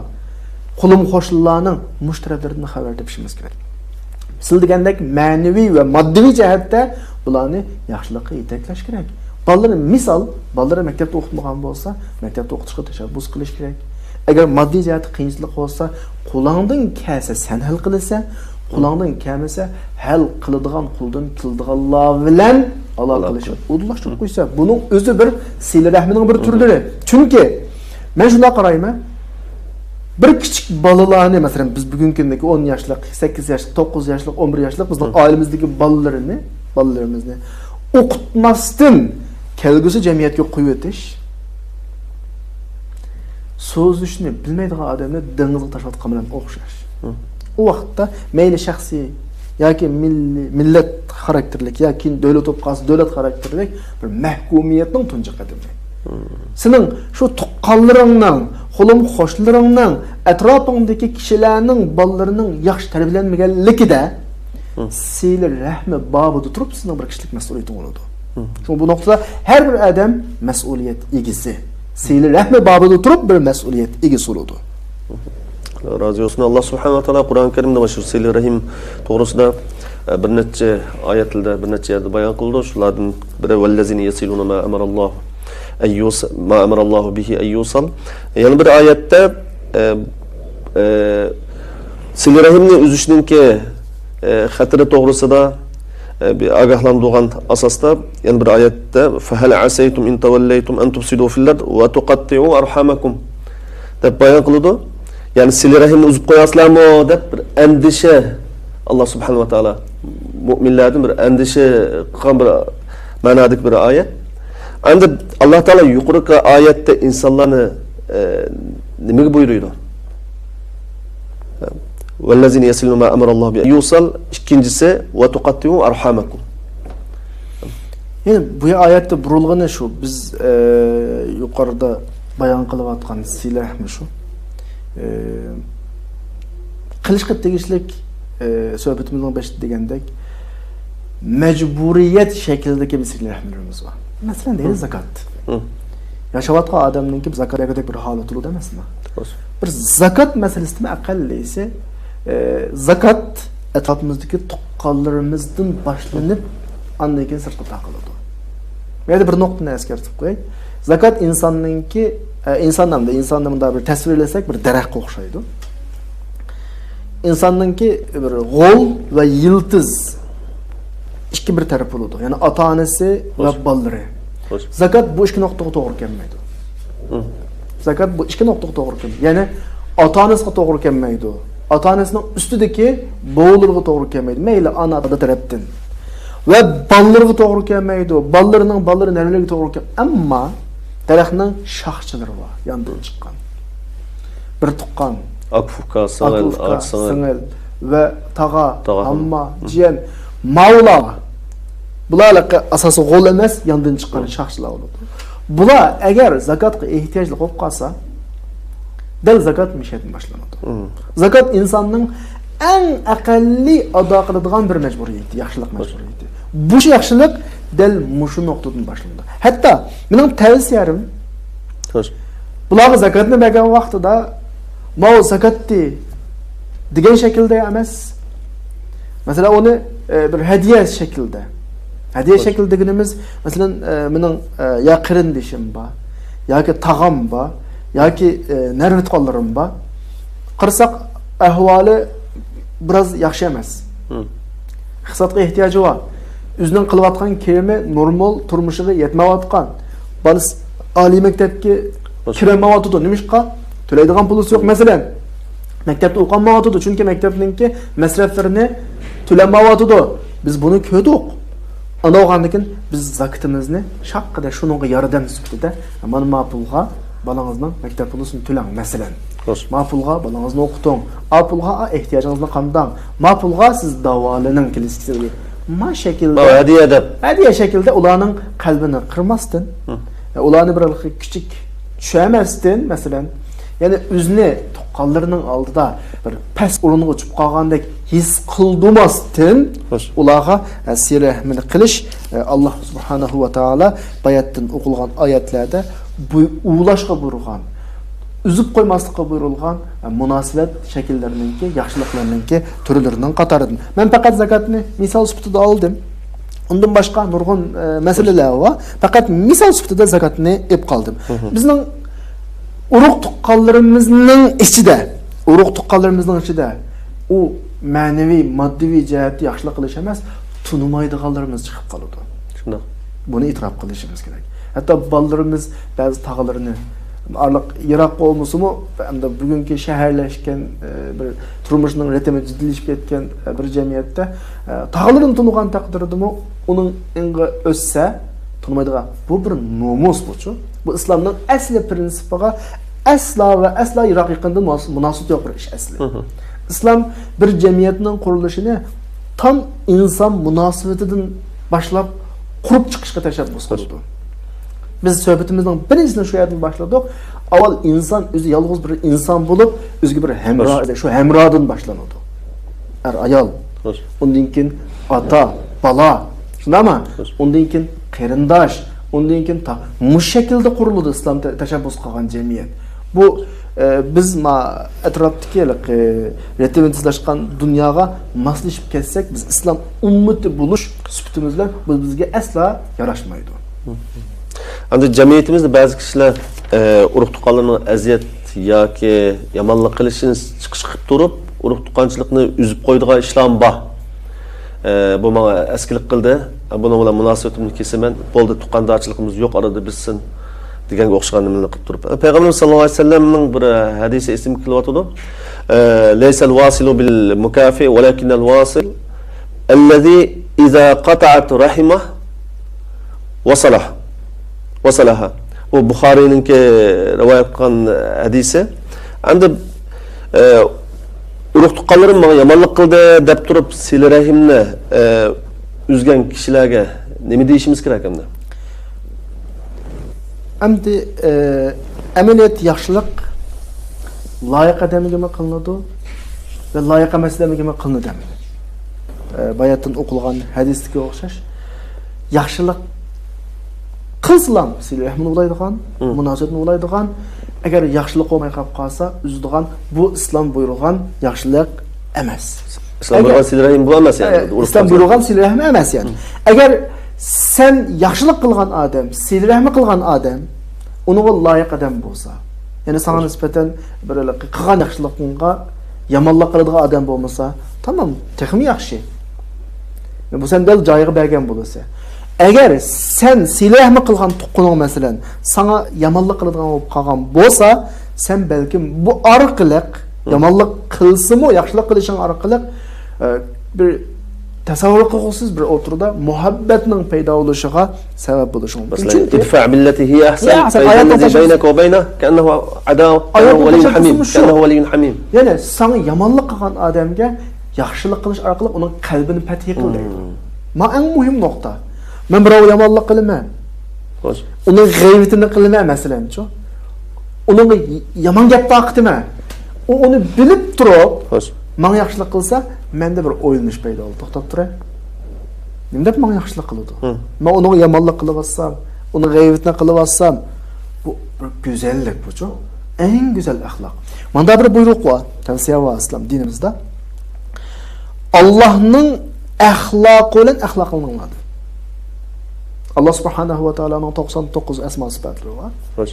قولۇم-قوشنىلارنىڭ مۇشۇ تەرەپلىرىدىن خەۋەر تېپىشىمىز كېرەك. سىلە دېگەندەك مەنىۋى ۋە ماددىي جەھەتتە بۇلارنى ياخشىلىققا يېتەكلەش كېرەك. بالىلىرى، مىسال، بالىلىرى مەكتەپتە ئوقۇتمىغان بولسا، مەكتەپتە ئوقۇتۇشقا تەشەببۇس قىلىش كېرەك. ئەگەر ماددىي جەھەتتە قىيىنچىلىق بولسا، قولۇڭدىن كەلسە سەن ھەل قىلىسەن، قولۇڭدىن كەلمىسە ھەل قىلىدىغان، قولدىن كېلىدىغانلار بىلەن ئالاقىلىشىپ ئۇدۇللاشتۇرۇپ قويسا، بۇنىڭ ئۆزى بىر سىلە رەھمىنىڭ بىر تۈرلىرى. چۈنكى مەن شۇنداق قارايمەن، بىر كىچىك بالىلارنى، مەسىلەن، بىز بۈگۈنكى كۈندىكى ئون ياشلىق، سەككىز ياشلىق، توققۇز ياشلىق، ئون بىر ياشلىق بىزنىڭ ئائىلىمىزدىكى بالىلىرىنى، بالىلىرىمىزنى ئوقۇتماستىن كەلگۈسى جەمئىيەتكە قويۇۋېتىش، سوزۇشنى بىلمەيدىغان ئادەمنى دېڭىزغا تاشلاۋاتقان بىلەن ئوخشاش. ئۇ ۋاقىتتا مەيلى شەخسىي ياكى مىللىي، مىللەت خاراكتېرلىك ياكى دۆلەت بولۇپ قالسا دۆلەت خاراكتېرلىك بىر مەھكۇمىيەتنىڭ تۇنجى قەدىمى. سېنىڭ شۇ تۇغقانلىرىڭنىڭ، قولۇم-قوشنىلىرىڭنىڭ، ئەتراپىڭدىكى كىشىلەرنىڭ بالىلىرىنىڭ ياخشى تەربىيەلەنمىگەنلىكىدە، سىلە رەھمى بابىدا تۇرۇپ سېنىڭ بىر كىشىلىك مەسئۇلىيىتىڭ بولىدۇ. شۇڭا بۇ نۇقتىدا ھەر بىر ئادەم مەسئۇلىيەت ئىگىسى. سىلە رەھمى بابىدا تۇرۇپ بىر مەسئۇلىيەت ئىگىسى بولىدۇ. رازى بولسۇن. ئاللا سۇبھانەھۇ ۋە تائالا قۇرئان كەرىمدە مانا شۇ سىلە رەھىم توغرىسىدا، ئە، بىر نەچچە ئايەتلەردە، بىر نەچچە يەردە بايان قىلىدۇ. شۇلاردىن بىرى، ۋەللەزىنە يەسىلۇنە ما ئەمەرەللاھۇ ئەن يۇس-، ما ئەمەرەللاھۇ بىھى ئەن يۇسەل. يەنە بىر ئايەتتە، ئە، ئە، سىلە رەھىمنى ئۈزۈشنىڭكى، ئە، خەتىرى توغرىسىدا، ئە، بىر ئاگاھلاندۇرغان ئاساستا يەنە بىر ئايەتتە، فەھەل ئەسەيتۇم ئىن تەۋەللەيتۇم ئەن تۇفسىدۇ فىل ئەرد ۋە تۇقەتتىئۇ ئەرھامەكۇم، دەپ بايان قىلىدۇ. يەنى سىلە رەھىمنى ئۈزۈپ قوياسىلەرمۇ دەپ بىر ئەندىشە، ئاللا سۇبھانەھۇ ۋە تائالا مۇئمىنلەردىن بىر ئەندىشە قىلغان بىر مەنادىكى بىر ئايەت. ئەمدى ئاللا تائالا يۇقىرىقى ئايەتتە ئىنسانلارنى، ئە، نېمىگە بۇيرۇيدۇ؟ ۋەللەزىنە يەسىلۇنە ما ئەمەرەللاھۇ بىھى ئەن يۇسەل، ئىككىنچىسى، ۋە تۇقەتتىئۇ ئەرھامەكۇم. يەنى بۇ ئايەتتە بۇرۇلغىنى شۇ، بىز، ئە، يۇقىرىدا بايان قىلىۋاتقان سىلە رەھمى شۇ. ئە، قىلىشقا تېگىشلىك، ئە، سۆھبىتىمىزنىڭ بېشىدا دېگەندەك، مەجبۇرىيەت شەكلىدىكى بىر سىلە رەھمىلىرىمىز بار. مەسىلەن، دەيلى زاكات. ياشاۋاتقان ئادەمنىڭكى زاكات بەرگۈدەك بىر ھالىتى بولىدۇ ئەمەسمۇ؟ بىر زاكات مەسىلىسىدىمۇ ئەقەللىسى، ئە، زاكات ئەتراپىمىزدىكى تۇغقانلىرىمىزدىن باشلىنىپ، ئاندىن كېيىن سىرتقا تارقىلىدۇ. بۇ يەردە بىر نۇقتىنى ئەسكەرتىپ قوياي. زاكات ئىنساننىڭكى، ئە، ئىنسان نامدا، ئىنساننى مۇنداق بىر تەسۋىرلىسەك، بىر دەرەخكە ئوخشايدۇ. ئىنساننىڭكى بىر غول ۋە يىلتىز ئىككى بىر تەرەپ بولىدۇ. يەنى ئاتا-ئانىسى ۋە بالىلىرى. زاكات بۇ ئىككى نۇقتىغا توغرا كەلمەيدۇ. زاكات بۇ ئىككى نۇقتىغا توغرا كەلمەيدۇ. يەنى ئاتا-ئانىسىغا توغرا كەلمەيدۇ. ئاتا-ئانىسىنىڭ ئۈستىدىكى بوۋىلىرىغا توغرا كەلمەيدۇ. مەيلى ئانا، دادا تەرەپتىن ۋە بالىلىرىغا توغرا كەلمەيدۇ. بالىلىرىنىڭ بالىلىرى، نەۋرىلىرىگە توغرا كەل-، ئەمما دەرەخنىڭ شاخچىلىرى بار، ياندىن چىققان. بىر تۇغقان، ئاكا ئۇكا، سىڭىل، ئاكا ئۇكا، ئاچا سىڭىل، سىڭىل ۋە تاغا، تاغا، ھامما، ھامما، جىيەن، ماۋۇلارغا. بۇلار ئاساسىي غول ئەمەس، ياندىن چىققان شاخچىلار بولىدۇ. بۇلار ئەگەر زاكاتقا ئېھتىياجلىق بولۇپ قالسا، دەل زاكات مۇشۇ يەردىن باشلىنىدۇ. زاكات ئىنساننىڭ ئەڭ ئەقەللىي ئادا قىلىدىغان بىر مەجبۇرىيىتى، ياخشىلىق مەجبۇرىيىتى. بۇ ياخشىلىق دەل مۇشۇ نۇقتىدىن باشلىنىدۇ. ھەتتا مېنىڭ تەۋسىيەم، بۇلارغا زاكاتنى بەرگەن ۋاقتىدا، ماۋۇ زاكاتتى دېگەن شەكىلدە ئەمەس. مەسىلەن، ئۇنى، ئە، بىر ھەدىيە شەكلىدە. ھەدىيە شەكلى دېگىنىمىز، مەسىلەن، ئە، مېنىڭ، ئە، يا قېرىندىشىم بار، ياكى تاغام بار، ياكى، ئە، نەۋرە تۇغقانلىرىم بار. قارىساق، ئەھۋالى بىراز ياخشى ئەمەس. ئىقتىسادقا ئېھتىياجى بار. ئۆزىنىڭ قىلىۋاتقان كىرىمى نورمال تۇرمۇشىغا يەتمەيۋاتقان. بالىسى ئالىي مەكتەپكە كىرەلمەيۋاتىدۇ. نېمىشقا؟ تۆلەيدىغان پۇلىسى يوق، مەسىلەن. مەكتەپتە ئوقۇيالمايۋاتىدۇ، چۈنكى مەكتەپنىڭكى مەسرەپلىرىنى تۆلەلمەيۋاتىدۇ. بىز بۇنى كۆردۇق. ئانداق بولغاندىكىن بىز زاكىتىمىزنى شاققىدە شۇنىڭغا ياردەم سۈپىتىدە، مانا ما پۇلغا بالاڭىزنىڭ مەكتەپ پۇلىسىنى تۆلەڭ، مەسىلەن. ما پۇلغا بالاڭىزنى ئوقۇتۇڭ. ئا پۇلغا ئا ئېھتىياجىڭىزنى قامداڭ. ما پۇلغا سىز داۋالىنىڭ كېلىسىكىسىدە. ما شەكىلدە، ما ھەدىيە دەپ. ھەدىيە شەكلىدە ئۇلارنىڭ قەلبىنى قىرماستىن، ئۇلارنى بىر كىچىك چۈشەرمەستىن، مەسىلەن، يەنى ئۆزىنى تۇغقانلىرىنىڭ ئالدىدا بىر پەس ئورۇنغا چۈشۈپ قالغاندەك ھېس قىلدۇرماستىن، ئۇلارغا، ئە، سىلە رەھمىنى قىلىش، ئە، ئاللا سۇبھانەھۇ ۋە تائالا باياتتىن ئوقۇلغان ئايەتلەردە بۇ ئۇۋۇلاشقا بۇيرۇغان، ئۈزۈپ قويماسلىققا بۇيرۇلغان، ئە، مۇناسىۋەت شەكىللىرىنىڭكى، ياخشىلىقلىرىنىڭكى تۈرلىرىنىڭ قاتارىدىن. مەن پەقەت زاكاتنى مىسال سۈپىتىدە ئالدىم. ئۇندىن باشقا نۇرغۇن، ئە، مەسىلىلەر بار. پەقەت مىسال سۈپىتىدە زاكاتنى ئېلىپ قالدىم. بىزنىڭ ئۇرۇق تۇغقانلىرىمىزنىڭ ئىچىدە، ئۇرۇق تۇغقانلىرىمىزنىڭ ئىچىدە ئۇ مەنىۋى، ماددىي جەھەتتە ياخشىلىق قىلىش ئەمەس، تونۇمايدىغانلىرىمىز چىقىپ قالىدۇ. شۇنداق. بۇنى ئېتىراپ قىلىشىمىز كېرەك. ھەتتا بالىلىرىمىز بەزى تاغىلىرىنى ئارىلىق يىراق بولمىسىمۇ، ئەمدى بۈگۈنكى شەھەرلەشكەن، ئە، بىر تۇرمۇشنىڭ رىتىمى جىددىيلىشىپ كەتكەن، ئە، بىر جەمئىيەتتە، ئە، تاغىلىرىنى تونۇغان تەقدىردىمۇ ئۇنىڭ ئېڭىغا ئۆتسە، تونۇمايدىغان. بۇ بىر نومۇس بۇچۇ. بۇ ئىسلامنىڭ ئەسلى پرىنسىپىغا ئەسلا ۋە ئەسلا يىراق يېقىندىن مۇناس-، مۇناسىۋىتى يوق بىر ئىش ئەسلى. ئىسلام بىر جەمئىيەتنىڭ قۇرۇلۇشىنى تام ئىنسان مۇناسىۋىتىدىن باشلاپ قۇرۇپ چىقىشقا تەشەببۇس قىلىدۇ. بىز سۆھبىتىمىزنىڭ بىرىنچىسىنى شۇ يەردىن باشلىدۇق. ئاۋۋال ئىنسان ئۆزى يالغۇز بىر ئىنسان بولۇپ، ئۆزىگە بىر ھەمراھ، شۇ ھەمراھدىن باشلىنىدۇ. ئەر-ئايال، ئۇندىن كېيىن ئاتا، بالا، شۇنداقمۇ؟ ئۇندىن كېيىن قېرىنداش، ئۇندىن كېيىن تا-، مۇشۇ شەكىلدە قۇرۇلىدۇ ئىسلام تە-، تەشەببۇس قىلغان جەمئىيەت. بۇ، ئە، بىز ما ئەتراپتىكى ھېلىقى رىتىمى تېزلاشقان دۇنياغا ماسلىشىپ كەتسەك، بىز ئىسلام ئۈممىتى بولۇش سۈپىتىمىز بىلەن بۇ بىزگە ئەسلا ياراشمايدۇ. ئەمدى جەمئىيىتىمىزدە بەزى كىشىلەر، ئە، ئۇرۇق-تۇغقانلىرىنىڭ ئەزىيەت ياكى يامانلىق قىلىشىنى چىقىش قىلىپ تۇرۇپ، ئۇرۇق-تۇغقانچىلىقنى ئۈزۈپ قويىدىغان ئىشلارمۇ بار. ئە، بۇ ماڭا ئەسكىلىك قىلدى. بۇنىڭ بىلەن مۇناسىۋىتىمنى كېسىمەن. بولدى، تۇغقاندارچىلىقىمىز يوق ئارىدا بىتسۇن، دېگەنگە ئوخشىغان نېمىلەرنى قىلىپ تۇرۇپ. پەيغەمبىرىمىز ساللاللاھۇ ئەلەيھى ۋەسەللەمنىڭ بىر ھەدىسى ئېسىمگە كېلىۋاتىدۇ. ئە، لەيسەل ۋاسىلۇ بىل مۇكافىئ ۋەلەكىنەل ۋاسىل ئەللەزى ئىزا قاتەئەت رەھىمەھ ۋەسەلەھ. ۋەسەلەھا. بۇ بۇخارىينىڭكى رىۋايەت قىلغان ھەدىسى. ئەمدى، ئە، ئۇرۇق-تۇغقانلىرىم ماڭا يامانلىق قىلدى دەپ تۇرۇپ، سىلە رەھىمنى، ئە، ئۈزگەن كىشىلەرگە نېمە دېيىشىمىز كېرەك ئەمدى؟ ئەمدى، ئە، ئەمەلىيەتتە ياخشىلىق لايىق ئادەمگىمۇ قىلىنىدۇ ۋە لايىق ئەمەس ئادەمگىمۇ قىلىنىدۇ ئەمدى. ئە، باياتتىن ئوقۇلغان ھەدىستىكىگە ئوخشاش. ياخشىلىق قىلسىلام، سىلە رەھمىنى ئۇلايدىغان، مۇناسىۋەتنى ئۇلايدىغان، ئەگەر ياخشىلىق بولماي قاپ قالسا، ئۈزىدىغان، بۇ ئىسلام بۇيرۇغان ياخشىلىق ئەمەس. ئىسلام بۇيرۇغان سىلە رەھىم بۇ ئەمەس، يەنى، ئە، ئىسلام بۇيرۇغان سىلە رەھىم ئەمەس، يەنى. ئەگەر سەن ياخشىلىق قىلغان ئادەم، سىلە رەھمى قىلغان ئادەم، ئۇنىڭغا لايىق ئادەم بولسا، يەنى ساڭا نىسبەتەن بىر قىلغان ياخشىلىقىڭغا يامانلىق قىلىدىغان ئادەم بولمىسا، تامام، تېخىمۇ ياخشى. بۇ سەن دەل جايىغا بەرگەن بولىسەن. ئەگەر سەن سىلە رەھمى قىلغان تۇغقىنىڭ، مەسىلەن، ساڭا يامانلىق قىلىدىغان بولۇپ قالغان بولسا، سەن بەلكىم بۇ ئارقىلىق، يامانلىق قىلسىمۇ، ياخشىلىق قىلىشىڭ ئارقىلىق، ئە، بىر تەسەۋۋۇر قىلغۇسىز بىر ئوتتۇرىدا مۇھەببەتنىڭ پەيدا بولۇشىغا سەۋەب بولۇشى مۇمكىن. مەسىلەن، چۈنكى ادفع بالتي هىيە ئەھسەن، يا ئەھسەن، فەئىننەللەزى بەينەكە ۋە بەينەھۇ كەئەننەھۇ ئەداۋە، كەئەننەھۇ ۋەلىييۇن ھەمىم، كەئەننەھۇ ۋەلىييۇن ھەمىم. يەنى ساڭا يامانلىق قىلغان ئادەمگە ياخشىلىق قىلىش ئارقىلىق ئۇنىڭ قەلبىنى پەتھى قىل دەيدۇ. مم. ما ئەڭ مۇھىم نۇقتا. مەن بىراۋغا يامانلىق قىلىمەن. خوش. ئۇنىڭ غەيۋىتىنى قىلىمەن، مەسىلەنچۇ. ئۇنىڭغا يامان گەپ تارقىتىمەن. ئۇ ئۇنى بىلىپ تۇرۇپ، خوش، ماڭا ياخشىلىق قىلسا، مەندە بىر ئويلىنىش پەيدا بولىدۇ. توختاپ تۇراي. نېمە دەپ ماڭا ياخشىلىق قىلىدۇ؟ ھە. مەن ئۇنىڭغا يامانلىق قىلىۋاتسام، ئۇنىڭ غەيۋىتىنى قىلىۋاتسام، بۇ بىر گۈزەللىك بۇچۇ. ئەڭ گۈزەل ئەخلاق. ماندا بىر بۇيرۇق بار، تەۋسىيە بار ئىسلام دىنىمىزدا. ئاللاھنىڭ ئەخلاقى بىلەن ئەخلاقلىنىڭلار. ئاللا سۇبھانەھۇ ۋە تائالانىڭ توقسان توققۇز ئەسما سۈپەتلىرى بار. خوش.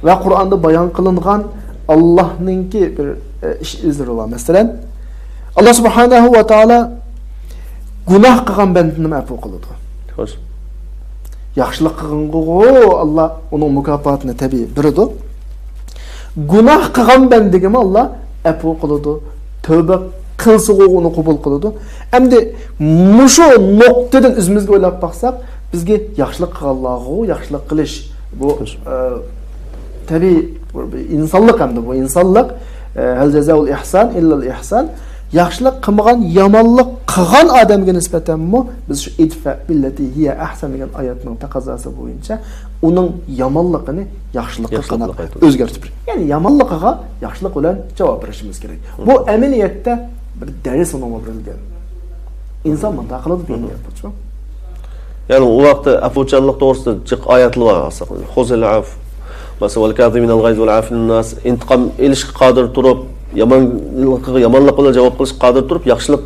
ۋە قۇرئاندا بايان قىلىنغان ئاللاھنىڭكى بىر، ئە، ئىش ئىزلىرى بار. مەسىلەن، ئاللا سۇبھانەھۇ ۋە تائالا گۇناھ قىلغان بەندىنىمۇ ئەپۇ قىلىدۇ. خوش. ياخشىلىق قىلغانغىغۇ ئاللا ئۇنىڭ مۇكاپاتىنى تەبىئىي بېرىدۇ. گۇناھ قىلغان بەندىگىمۇ ئاللا ئەپۇ قىلىدۇ. تەۋبە قىلسىغۇ ئۇنى قوبۇل قىلىدۇ. ئەمدى مۇشۇ نۇقتىدىن ئۆزىمىزگە ئويلاپ باقساق، بىزگە ياخشىلىق قىلغانلارغۇ ياخشىلىق قىلىش. بۇ، خوش، ئە، تەبىئىي، بۇ ئىنسانلىق ئەمدى، بۇ ئىنسانلىق. ئە، ھەل جازاءۇل ئىھسان ئىللەل ئىھسان. ياخشىلىق قىلمىغان، يامانلىق قىلغان ئادەمگە نىسبەتەنمۇ بىز شۇ ئىدفە باللەتى ھىيە ئەھسەن دېگەن ئايەتنىڭ تەقەززاسى بويىچە ئۇنىڭ يامانلىقىنى ياخشىلىققا قانداق ئۆزگەرتىپ، يەنى يامانلىقىغا ياخشىلىق بىلەن جاۋاب بېرىشىمىز كېرەك. بۇ ئەمەلىيەتتە بىر دەرس ئۇنىڭغا بېرىلگەن. ئىنسان مۇنداق قىلىدۇ دېگەن گەپ بۇچۇ. يەنى ئۇ ۋاقىتتا ئەپۇچانلىق توغرىسىدا جىق ئايەتلەر بار. خۇزىل ئەفۋ. مەسىلەن، ۋەل كازىمىنەل غەيز ۋەل ئافىنەن ناس. ئىنتىقام ئېلىشقا قادىر تۇرۇپ، يامانلىقىغا يامانلىق بىلەن جاۋاب قىلىشقا قادىر تۇرۇپ، ياخشىلىق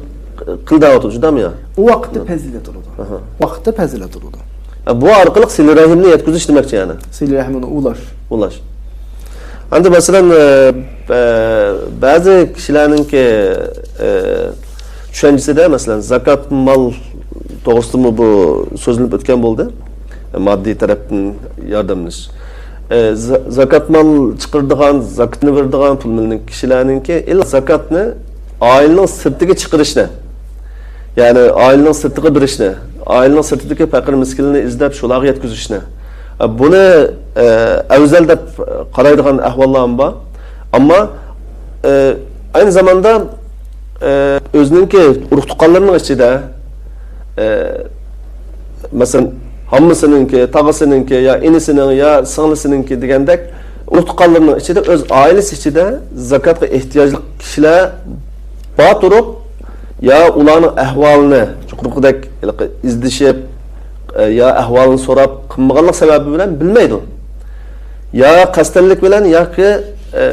قىل دەۋاتىدۇ، شۇنداقمۇ يا؟ ئۇ ۋاقىتتا پەزىلەت بولىدۇ. ئاھا. ۋاقىتتا پەزىلەت بولىدۇ. ئە، بۇ ئارقىلىق سىلە رەھىمنى يەتكۈزۈش دېمەكچى يەنى. سىلە رەھمىنى ئۇلاش. ئۇلاش. ئەمدى مەسىلەن، ئە، ئە، بەزى كىشىلەرنىڭكى، ئە، چۈشەنچىسىدە، مەسىلەن، زاكات مال توغرىسىدىمۇ بۇ سۆزلىنىپ ئۆتكەن بولدى. ماددىي تەرەپتىن ياردەملىنىش. ئە، زا-، زاكات مال چىقىرىدىغان، زاكاتنى بېرىدىغان پۇل مىلنىڭ كىشىلەرنىڭكى ئىللا زاكاتنى ئائىلىنىڭ سىرتىگە چىقىرىشنى، يەنى ئائىلىنىڭ سىرتىغا بېرىشنى، ئائىلىنىڭ سىرتىدىكى پەقىر مىسكىنلەرنى ئىزدەپ، شۇلارغا يەتكۈزۈشنى، بۇنى، ئە، ئەۋزەل دەپ قارايدىغان ئەھۋاللارمۇ بار. ئەمما، ئە، ئەينى زاماندا، ئە، ئۆزىنىڭكى ئۇرۇق-تۇغقانلىرىنىڭ ئىچىدە، ئە، مەسىلەن، ھاممىسىنىڭكى، تاغىسىنىڭكى يا ئىنىسىنىڭ يا سىڭلىسىنىڭكى دېگەندەك، ئۇرۇق-تۇغقانلىرىنىڭ ئىچىدە، ئۆز ئائىلىسى ئىچىدە زاكاتقا ئېھتىياجلىق كىشىلەر بار تۇرۇپ، يا ئۇلارنىڭ ئەھۋالىنى يۇقىرىقىدەك ھېلىقى ئىزدىشىپ، ئە، يا ئەھۋالىنى سوراپ قىلمىغانلىق سەۋەبى بىلەن بىلمەيدۇ. يا قەستەنلىك بىلەن ياكى، ئە،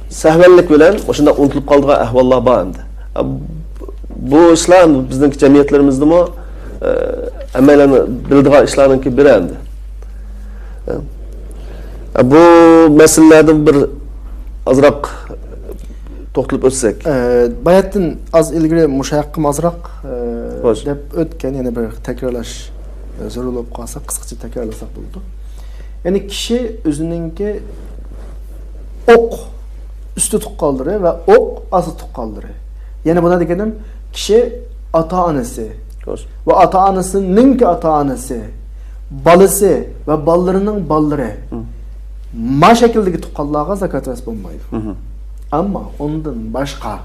سەھۋەنلىك بىلەن مۇشۇنداق ئۇنتۇلۇپ قالىدىغان ئەھۋاللار بار ئەمدى. ئە، بۇ ئىشلار بىزنىڭ جەمئىيەتلىرىمىزدىمۇ، ئە، ھەممەيلەن بىلىدىغان ئىشلارنىڭكى بىرى ئەمدى. ئە، بۇ مەسىلىلەردىن بىر ئازراق توختىلىپ ئۆتسەك. ئە، باياتتىن ئاز ئىلگىرى مۇشۇ ھەققىمۇ ئازراق، ئە، خوش. دەپ ئۆتكەن، يەنە بىر تەكرارلاش، ئە، زۆرۈر بولۇپ قالسا، قىسقىچە تەكرارلىساق بولىدۇ. يەنى كىشى ئۆزىنىڭكى ئوق ئۈستى تۇغقانلىرى ۋە ئوق ئاستى تۇغقانلىرى. يەنى بۇنى دېگىنىم، كىشى ئاتا-ئانىسى، خوش، ۋە ئاتا-ئانىسىنىڭكى ئاتا-ئانىسى، بالىسى ۋە بالىلىرىنىڭ بالىلىرى، مم، ما شەكىلدىكى تۇغقانلارغا زاكات ۋەس بولمايدۇ. مم. ئەمما ئۇندىن باشقا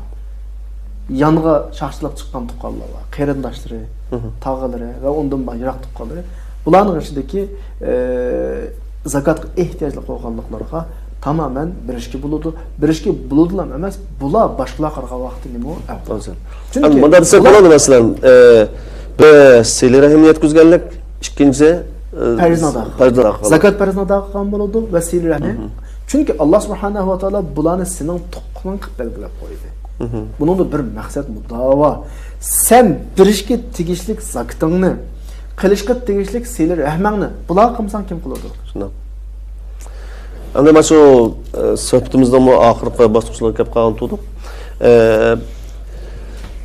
يانغا شاخچىلاپ چىققان تۇغقانلار بار، قېرىنداشلىرى، مم، تاغىلىرى ۋە ئۇندىن باشقا يىراق تۇغقانلىرى. بۇلارنىڭ ئىچىدىكى، ئە، زاكاتقا ئېھتىياجلىق بولغانلىقلارغا تامامەن بېرىشكە بولىدۇ. بېرىشكە بولىدۇلا ئەمەس، بۇلار باشقىلارغا قارىغان ۋاقىتتا نېمە ئەۋزەل. ئەۋزەل. چۈنكى ئەمما مۇنداق دېسەك بولىدۇ، مەسىلەن، ئە، بىر سىلە رەھىمنى يەتكۈزگەنلىك، ئىككىنچىسى، ئە، پەرزنى ئادا قىلغان. پەرزنى ئادا قىلغان. زاكات پەرزنى ئادا قىلغان بولىدۇ ۋە سىلە رەھمى. مم. چۈنكى ئاللا سۇبھانەھۇ ۋە تائالا بۇلارنى سېنىڭ تۇغقىنىڭ قىلىپ بەلگىلەپ قويدى. مم. بۇنىڭدا بىر مەقسەت مۇداۋا. سەن بېرىشكە تېگىشلىك زاكىتىڭنى، قىلىشقا تېگىشلىك سىلە رەھمەڭنى بۇلارغا قىلمىساڭ كىم قىلىدۇ؟ شۇنداق. ئەمدى مانا شۇ، ئە، سۆھبىتىمىزنىڭمۇ ئاخىرقى باسقۇچلىرىغا كەپ قالغان تۇردۇق. ئە،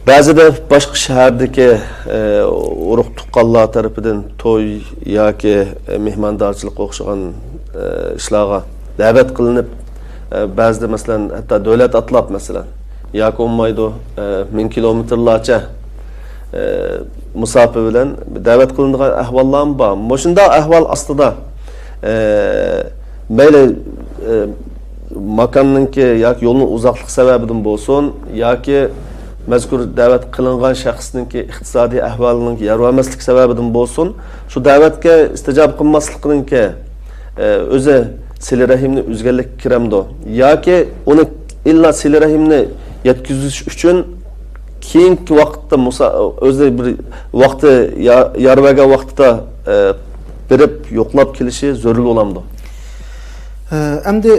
بەزىدە باشقا شەھەردىكى، ئە، ئۇرۇق-تۇغقانلار تەرىپىدىن توي ياكى، ئە، مېھماندارچىلىققا ئوخشىغان، ئە، ئىشلارغا دەۋەت قىلىنىپ، ئە، بەزىدە، مەسىلەن، ھەتتا دۆلەت ئاتلاپ، مەسىلەن، ياكى بولمايدۇ، ئە، مىڭ كىلومېتىرلارچە، ئە، مۇساپە بىلەن دەۋەت قىلىنىدىغان ئەھۋاللارمۇ بار. مۇشۇنداق ئەھۋال ئاستىدا، ئە، مەيلى، ئە، ماكاننىڭكى ياكى يولنىڭ ئۇزاقلىقى سەۋەبىدىن بولسۇن، ياكى مەزكۇر دەۋەت قىلىنغان شەخسنىڭكى ئىقتىسادىي ئەھۋالىنىڭ يار بەرمەسلىكى سەۋەبىدىن بولسۇن، شۇ دەۋەتكە ئىستىجابە قىلماسلىقنىڭكى، ئە، ئۆزى سىلە رەھىمنى ئۈزگەنلىككە كىرەمدۇ؟ ياكى ئۇنى ئىللا سىلە رەھىمنى يەتكۈزۈش ئۈچۈن كېيىنكى ۋاقىتتا مۇسا-، ئۆزى بىر ۋاقتى يا-، يار بەرگەن ۋاقتىدا، ئە، بېرىپ يوقلاپ كېلىشى زۆرۈر بولامدۇ؟ ئە، ئەمدى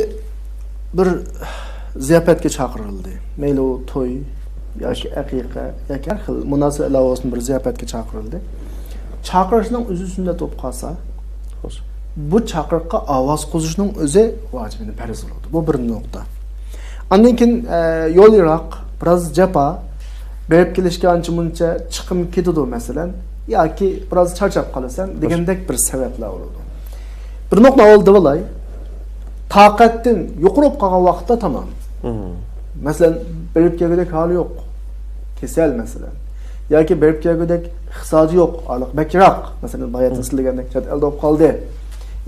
بىر زىياپەتكە چاقىرىلدى. مەيلى ئۇ توي ياكى ئەقىقە ياكى ھەر خىل مۇناسىۋەت بىلەن بولسۇن، بىر زىياپەتكە چاقىرىلدى. چاقىرىشنىڭ ئۆزى سۈننەت بولۇپ قالسا، بۇ چاقىرىققا ئاۋاز قوزۇشنىڭ ئۆزى ۋاجىبىنى پەرز بولىدۇ. بۇ بىر نۇقتا. ئاندىن كېيىن، ئە، يول يىراق، بىراز جاپا، بېرىپ كېلىشكە ئانچە مۇنچە چىقىم كېتىدۇ، مەسىلەن، ياكى بىراز چارچاپ قالىسەن دېگەندەك بىر سەۋەبلەر بولىدۇ. بىر نۇقتا ئالدى بولاي. تاقەتتىن يۇقىرى بولۇپ قالغان ۋاقىتتا تامام. مەسىلەن، بېرىپ كەلگۈدەك ھالى يوق. كېسەل، مەسىلەن. ياكى بېرىپ كەلگۈدەك ئىقتىسادى يوق، ئارىلىق بەك يىراق. مەسىلەن، باياتىن سىلىگەندەك چەت ئەلدە بولۇپ قالدى.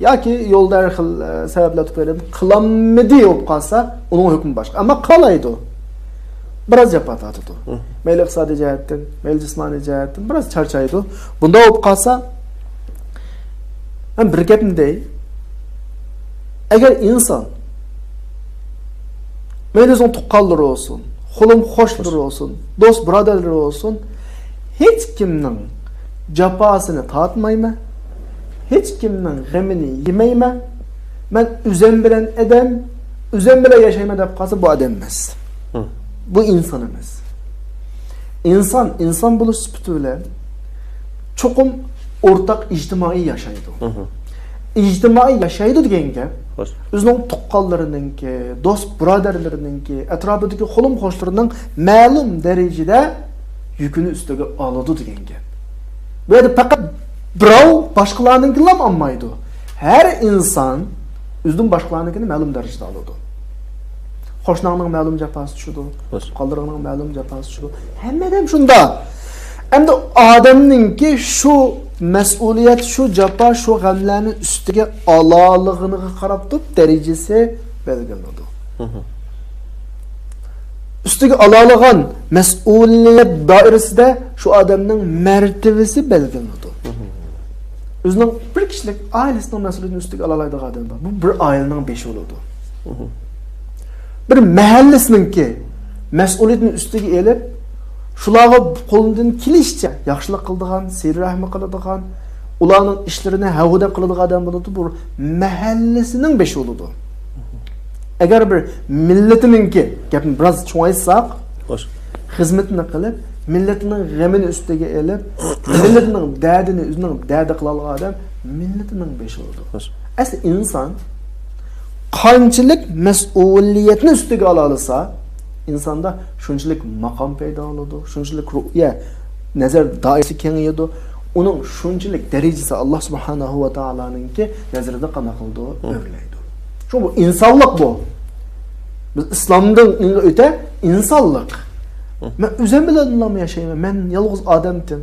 ياكى يولدا ھەر خىل، ئە، سەۋەبلەر تۈپەيلىدىن قىلالمىدى بولۇپ قالسا، ئۇنىڭ ھۆكمى باشقا. ئەمما قىلالايدۇ. بىراز جاپا تارتىدۇ. مەيلى ئىقتىسادىي جەھەتتىن، مەيلى جىسمانىي جەھەتتىن بىراز چارچايدۇ. بۇنداق بولۇپ قالسا، مەن بىر گەپنى دەي. ئەگەر ئىنسان، مەيلى ئۆزىنىڭ تۇغقانلىرى بولسۇن، قولۇم قوشنىلىرى بولسۇن، دوست بۇرادەرلىرى بولسۇن، ھېچ كىمنىڭ جاپاسىنى تارتمايمەن، ھېچ كىمنىڭ غېمىنى يېمەيمەن، مەن ئۆزۈم بىلەن ئادەم، ئۆزۈم بىلەن ياشايمەن دەپ قالسا، بۇ ئادەم ئەمەس. بۇ ئىنسان ئەمەس. ئىنسان، ئىنسان بولۇش سۈپىتى بىلەن چوقۇم ئورتاق ئىجتىمائىي ياشايدۇ. ئىجتىمائىي ياشايدۇ دېگەن گەپ، ئۆزىنىڭ تۇغقانلىرىنىڭكى، دوست بۇرادەرلىرىنىڭكى، ئەتراپىدىكى قولۇم قوشنىلىرىنىڭ مەلۇم دەرىجىدە يۈكىنى ئۈستىگە ئالىدۇ دېگەن گەپ. بۇ يەردە پەقەت بىراۋ باشقىلارنىڭكىنىلا ئالمايدۇ. ھەر ئىنسان ئۆزىدىن باشقىلارنىڭكىنى مەلۇم دەرىجىدە ئالىدۇ. قوشناڭنىڭ مەلۇم جاپاسى چۈشىدۇ، تۇغقانلىرىڭنىڭ مەلۇم جاپاسى چۈشىدۇ. ھەممە ئادەم شۇنداق. ئەمدى ئادەمنىڭكى شۇ مەسئۇلىيەت، شۇ جاپا، شۇ غەملەرنى ئۈستىگە ئالالىغىنىغا قاراپ تۇرۇپ دەرىجىسى بەلگىلىنىدۇ. ئۈستىگە ئالالىغان مەسئۇلىيەت دائىرىسىدە شۇ ئادەمنىڭ مەرتىۋىسى بەلگىلىنىدۇ. ئۆزىنىڭ بىر كىشىلىك ئائىلىسىنىڭ مەسئۇلىيىتىنى ئۈستىگە ئالالايدىغان ئادەم بار. بۇ بىر ئائىلىنىڭ بېشى بولىدۇ. بىر مەھەللىسىنىڭكى مەسئۇلىيىتىنى ئۈستىگە ئېلىپ، شۇلارغا قولىدىن كېلىشىچە ياخشىلىق قىلىدىغان، سىلە رەھمى قىلىدىغان، ئۇلارنىڭ ئىشلىرىنى ھەۋۇ دەپ قىلىدىغان ئادەم بولىدۇ. بۇ مەھەللىسىنىڭ بېشى بولىدۇ. ئەگەر بىر مىللىتىنىڭكى، گەپنى بىراز چوڭايتساق، خىزمىتىنى قىلىپ، مىللىتىنىڭ غېمىنى ئۈستىگە ئېلىپ، مىللىتىنىڭ دەردىنى ئۆزىنىڭ دەردى قىلالىغان ئادەم مىللىتىنىڭ بېشى بولىدۇ. ئەسلى ئىنسان قانچىلىك مەسئۇلىيەتنى ئۈستىگە ئالالىسا، ئىنساندا شۇنچىلىك ماقام پەيدا بولىدۇ، شۇنچىلىك رۇئيە، نەزەر دائىرىسى كېڭىيىدۇ. ئۇنىڭ شۇنچىلىك دەرىجىسى ئاللا سۇبھانەھۇ ۋە تائالانىڭكى نەزىرىدە قانداق قىلىدۇ؟ ئۆرلەيدۇ. شۇ بۇ ئىنسانلىق بۇ. بىز ئىسلامدىن ئۆتە ئىنسانلىق. مەن ئۆزۈم بىلەنلا ياشايمەن. مەن يالغۇز ئادەمتىم.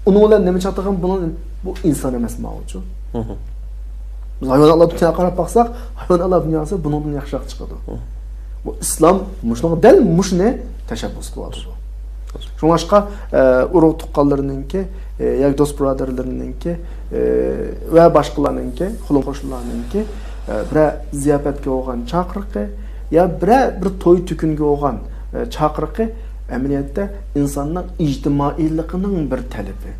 ئۇنىڭ بىلەن نېمە چاتىقىم بۇنىڭ، بۇ ئىنسان ئەمەس ماۋۇچۇ. بىز ھايۋاناتلار دۇنياغا قاراپ باقساق، ھايۋاناتلار دۇنياسى بۇنىڭدىن ياخشىراق چىقىدۇ. بۇ ئىسلام مۇشۇنىڭغا، دەل مۇشۇنى تەشەببۇس قىلىۋاتىدۇ. شۇڭلاشقا، ئە، ئۇرۇق تۇغقانلىرىنىڭكى، ئە، ياكى دوست بۇرادەرلىرىنىڭكى، ئە، ۋە باشقىلارنىڭكى، قولۇم قوشنىلارنىڭكى، ئە، بىرەر زىياپەتكە بولغان چاقىرىقى يا بىرەر بىر توي تۈكۈنگە بولغان، ئە، چاقىرىقى ئەمەلىيەتتە ئىنساننىڭ ئىجتىمائىيلىقىنىڭ بىر تەلىپى.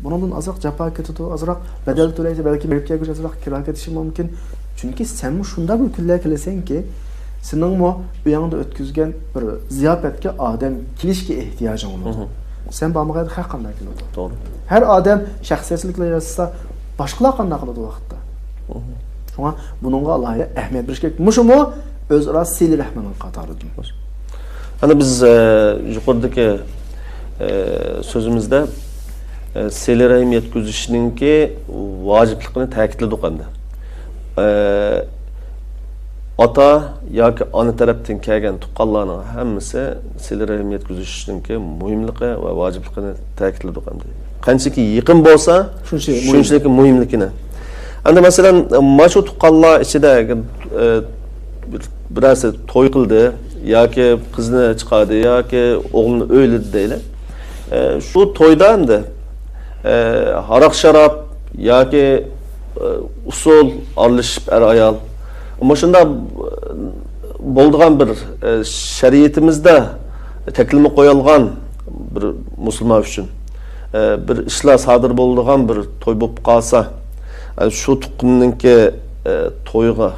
بۇنىڭدىن ئازراق جاپا كېتىدۇ، ئازراق بەدەل تۆلەيسەن، بەلكى بېرىپ كەلگۈچە ئازراق كىرا كېتىشى مۇمكىن. چۈنكى سەنمۇ شۇنداق بىر كۈنلەر كېلىسەنكى، سېنىڭمۇ ئۆيۈڭدە ئۆتكۈزگەن بىر زىياپەتكە ئادەم كېلىشكە ئېھتىياجىڭ بولىدۇ. سەن بارمىغان قانداق كېلىدۇ؟ توغرا. ھەر ئادەم شەخسىيەتچىلىكلا ياشىسا، باشقىلار قانداق قىلىدۇ ۋاقىتتا؟ شۇڭا بۇنىڭغا ئالاھىدە ئەھمىيەت بېرىش كېرەك. مۇشۇمۇ ئۆزئارا سىلە رەھمىنىڭ قاتارىدىن. ئەنە بىز، ئە، يۇقىرىدىكى، ئە، سۆزىمىزدە، ئە، سىلە رەھىم يەتكۈزۈشنىڭكى ۋاجىپلىقىنى تەكىتلىدۇق ئەمدى. ئە، ئاتا ياكى ئانا تەرەپتىن كەلگەن تۇغقانلارنىڭ ھەممىسى سىلە رەھىم يەتكۈزۈشنىڭكى مۇھىملىقى ۋە ۋاجىپلىقىنى تەكىتلىدۇق ئەمدى. قانچىكى يېقىن بولسا، شۇنچە مۇھىم. شۇنچىلىك مۇھىملىكىنى. ئەمدى مەسىلەن، مانا شۇ تۇغقانلار ئىچىدە، ئە، بىر، بىرەرسى توي قىلدى ياكى قىزنى چىقاردى ياكى ئوغلىنى ئۆيلىدى دەيلى. ئە، شۇ تويدا ئەمدى، ئە، ھاراق-شاراب ياكى، ئە، ئۇسسۇل ئارىلىشىپ ئەر-ئايال. مۇشۇنداق بولىدىغان بىر، ئە، شەرىئىتىمىزدە تەكلىمە قويۇلغان بىر مۇسۇلمان ئۈچۈن، ئە، بىر ئىشلار سادىر بولىدىغان بىر توي بولۇپ قالسا، ئە، شۇ تۇغقاننىڭكى، ئە، تويىغا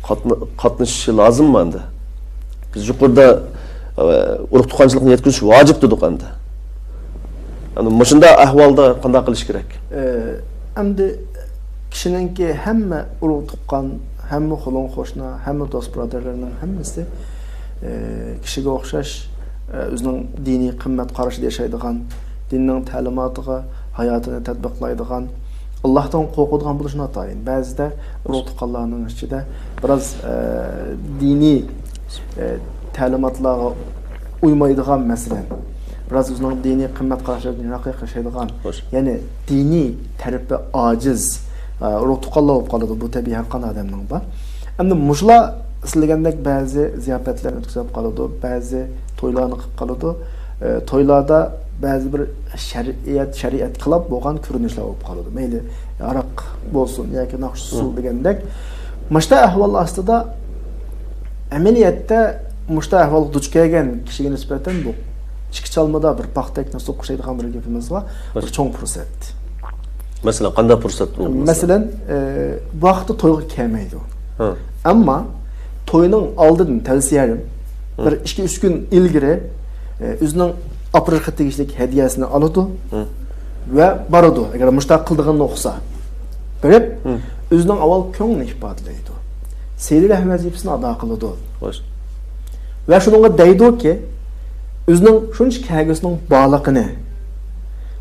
قاتنا-، قاتنىشىشى لازىممۇ ئەمدى؟ بىز يۇقىرىدا، ئە، ئۇرۇق تۇغقانچىلىقنى يەتكۈزۈش ۋاجىپ دېدۇق ئەمدى. ئەمدى مۇشۇنداق ئەھۋالدا قانداق قىلىش كېرەك؟ ئە، ئەمدى كىشىنىڭكى ھەممە ئۇرۇق تۇغقان، ھەممە قولۇڭ قوشنا، ھەممە دوست بۇرادەرلىرىنىڭ ھەممىسى، ئە، كىشىگە ئوخشاش، ئە، ئۆزىنىڭ دىنىي قىممەت قارىشىدا ياشايدىغان، دىننىڭ تەلىماتىغا ھاياتىنى تەتبىقلايدىغان، ئاللاھتىن قورقىدىغان بولۇشى ناتايىن. بەزىدە ئۇرۇق تۇغقانلارنىڭ ئىچىدە بىراز، ئە، دىنىي، ئە، تەلىماتلارغا ئۇيمايدىغان، مەسىلەن، بىراز ئۆزىنىڭ دىنىي قىممەت قاراشلىرىدىن يىراقراق ياشايدىغان، خوش. يەنى دىنىي تەرىپى ئاجىز، ئە، ئۇرۇق تۇغقانلار بولۇپ قالىدۇ. بۇ تەبىئىي ھەر قانداق ئادەمنىڭ بار. ئەمدى مۇشۇلار سىلىگەندەك بەزى زىياپەتلەرنى ئۆتكۈزۈپ قالىدۇ، بەزى تويلارنى قىلىپ قالىدۇ. ئە، تويلاردا بەزى بىر شەرىئەت، شەرىئەتكە خىلاپ بولغان كۆرۈنۈشلەر بولۇپ قالىدۇ. مەيلى ھاراق بولسۇن ياكى ناخشا ئۇسسۇل دېگەندەك. مۇشتا ئەھۋال ئاستىدا ئەمەلىيەتتە مۇشتا ئەھۋالغا دۇچ كەلگەن كىشىگە نىسبەتەن بۇ ئىككى چالمىدا بىر پاختەكنى سوقۇشايدىغان بىر گېپىمىز بار. بىر چوڭ پۇرسەت. مەسىلەن، قانداق پۇرسەت بۇ؟ مەسىلەن، ئە، بۇ ۋاقىتتا تويغا كەلمەيدۇ. ھە. ئەمما توينىڭ ئالدىدىن تەۋسىيەم، بىر ئىككى، ئۈچ كۈن ئىلگىرى، ئە، ئۆزىنىڭ ئاپىرىشقا تېگىشلىك ھەدىيەسىنى ئالىدۇ ۋە بارىدۇ. ئەگەر مۇشتاق قىلىدىغىنى ئۇقسا، بېرىپ، ئۆزىنىڭ ئاۋۋال كۆڭلىنى ئىپادىلەيدۇ. سىلە رەھىم ۋەزىپىسىنى ئادا قىلىدۇ. خوش. ۋە شۇنىڭغا دەيدۇكى، ئۆزىنىڭ شۇنچە كەلگۈسىنىڭ بارلىقىنى،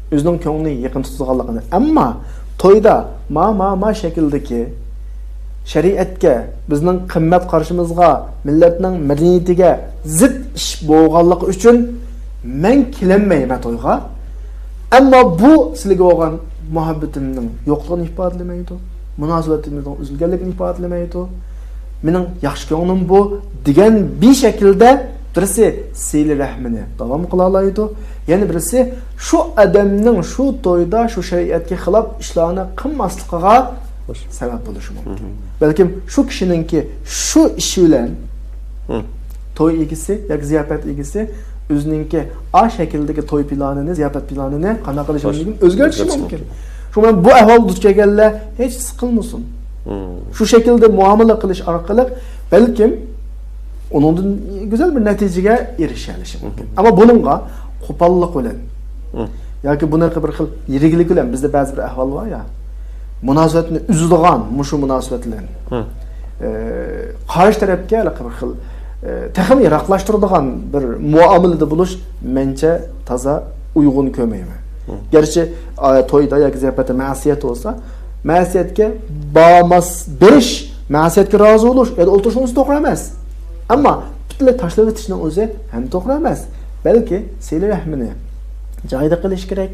ئۆزىنىڭ كۆڭلىنى يېقىن تۇتىدىغانلىقىنى. ئەمما تويدا ما، ما، ما شەكىلدىكى شەرىئەتكە، بىزنىڭ قىممەت قارىشىمىزغا، مىللەتنىڭ مەدەنىيىتىگە زىت ئىش بولغانلىقى ئۈچۈن مەن كېلەلمەيمەن تويغا. ئەمما بۇ سىلىگە بولغان مۇھەببىتىمنىڭ يوقلۇقىنى ئىپادىلىمەيدۇ. مۇناسىۋىتىمىزنىڭ ئۈزۈلگەنلىكىنى ئىپادىلىمەيدۇ. مېنىڭ ياخشى كۆڭلۈم بۇ دېگەن بىر شەكىلدە بىرسى سىلە رەھمىنى داۋام قىلالايدۇ. يەنە بىرسى شۇ ئادەمنىڭ شۇ تويدا شۇ شەرىئەتكە خىلاپ ئىشلارنى قىلماسلىقىغا سەۋەب بولۇشى مۇمكىن. بەلكىم شۇ كىشىنىڭكى شۇ ئىشى بىلەن توي ئىگىسى ياكى زىياپەت ئىگىسى ئۆزىنىڭكى ئا شەكىلدىكى توي پىلانىنى، زىياپەت پىلانىنى قانداق قىلىشى مۇمكىن؟ ئۆزگەرتىشى مۇمكىن. شۇڭا مەن بۇ ئەھۋالغا دۇچ كەلگەنلەر ھېچ سىقىلمىسۇن. شۇ شەكىلدە مۇئامىلە قىلىش ئارقىلىق بەلكىم ئۇنىڭدىن گۈزەل بىر نەتىجىگە ئېرىشەلىشى مۇمكىن. ئەمما بۇنىڭغا قوپاللىق بىلەن ياكى بۇنىڭغا بىر خىل يىرىكلىك بىلەن، بىزدە بەزى بىر ئەھۋال بار يا، مۇناسىۋەتنى ئۈزىدىغان، مۇشۇ مۇناسىۋەت بىلەن، ئە، قارشى تەرەپكە ھېلىقى بىر خىل، ئە، تېخىمۇ يىراقلاشتۇرىدىغان بىر مۇئامىلىدە بولۇش مەنچە تازا ئۇيغۇن كۆرمەيمەن. گەرچە، ئا، تويدا ياكى زىياپەتتە مەسىيەت بولسا، مەسىيەتكە بارماس، بېرىش، مەسىيەتكە رازى بولۇش، ئۇ يەردە ئولتۇرۇشنىڭ ئۆزى توغرا ئەمەس. ئەمما پۈتۈنلەي تاشلىۋېتىشنىڭ ئۆزى ھەم توغرا ئەمەس. بەلكى سىلە رەھمىنى جايىدا قىلىش كېرەك.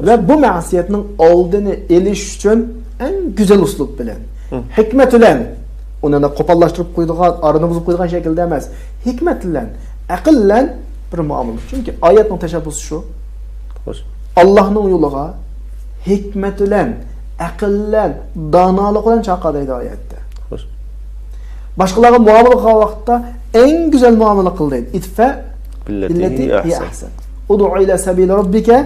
ۋە بۇ مەسىيەتنىڭ ئالدىنى ئېلىش ئۈچۈن ئەڭ گۈزەل ئۇسلۇب بىلەن، ھېكمەت بىلەن، ئۇنى قوپاللاشتۇرۇپ قويىدىغان، ئارىنى بۇزۇپ قويىدىغان شەكىلدە ئەمەس، ھېكمەت بىلەن، ئەقىل بىلەن بىر مۇئامىلە. چۈنكى ئايەتنىڭ تەشەببۇسى شۇ. خوش. ئاللاھنىڭ يولىغا ھېكمەت بىلەن، ئەقىل بىلەن، دانالىق بىلەن چاقىر دەيدۇ ئايەتتە. خوش. باشقىلارغا مۇئامىلە قىلغان ۋاقىتتا ئەڭ گۈزەل مۇئامىلە قىل دەيدۇ. ئىدفە باللەتى باللەتى ھىيە ئەھسەن. ئۇدئۇ ئىلە سەبىلى رەببىكە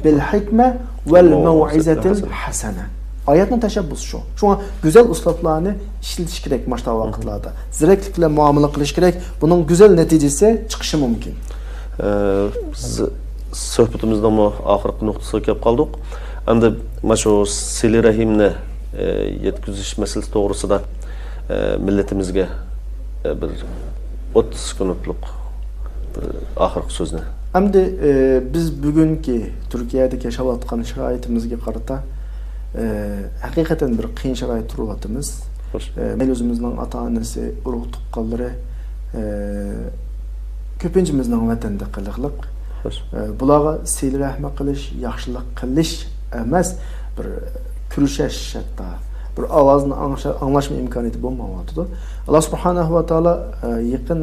بىل ھىكمە ۋەل مەۋئىزەتىل ھەسەنە. ئايەتنىڭ تەشەببۇسى شۇ. شۇڭا گۈزەل ئۇسلۇبلارنى ئىشلىتىش كېرەك مۇشۇنداق ۋاقىتلاردا. زېرەكلىك بىلەن مۇئامىلە قىلىش كېرەك. بۇنىڭ گۈزەل نەتىجىسى چىقىشى مۇمكىن. ئە، بىز سۆھبىتىمىزنىڭمۇ ئاخىرقى نۇقتىسىغا كېلىپ قالدۇق. ئەمدى مانا شۇ سىلە رەھىمنى، ئە، يەتكۈزۈش مەسىلىسى توغرىسىدا، ئە، مىللىتىمىزگە، ئە، بىر ئوتتۇز سېكۇنتلۇق بىر ئاخىرقى سۆزنى. ئەمدى، ئە، بىز بۈگۈنكى تۈركىيەدىكى ياشاۋاتقان شارائىتىمىزگە قارىتا، ئە، ھەقىقەتەن بىر قىيىن شارائىتتا تۇرۇۋاتىمىز. خوش. ئە، مەيلى ئۆزىمىزنىڭ ئاتا-ئانىسى، ئۇرۇق-تۇغقانلىرى، ئە، كۆپىنچىمىزنىڭ ۋەتەندە قېلىقلىق. خوش. ئە، بۇلارغا سىلە رەھمە قىلىش، ياخشىلىق قىلىش ئەمەس، بىر كۆرۈشەش ھەتتا، بىر ئاۋازنى ئاڭشا-، ئاڭلاشمۇ ئىمكانىيىتى بولمايۋاتىدۇ. ئاللا سۇبھانەھۇ ۋە تائالا، ئە، يېقىن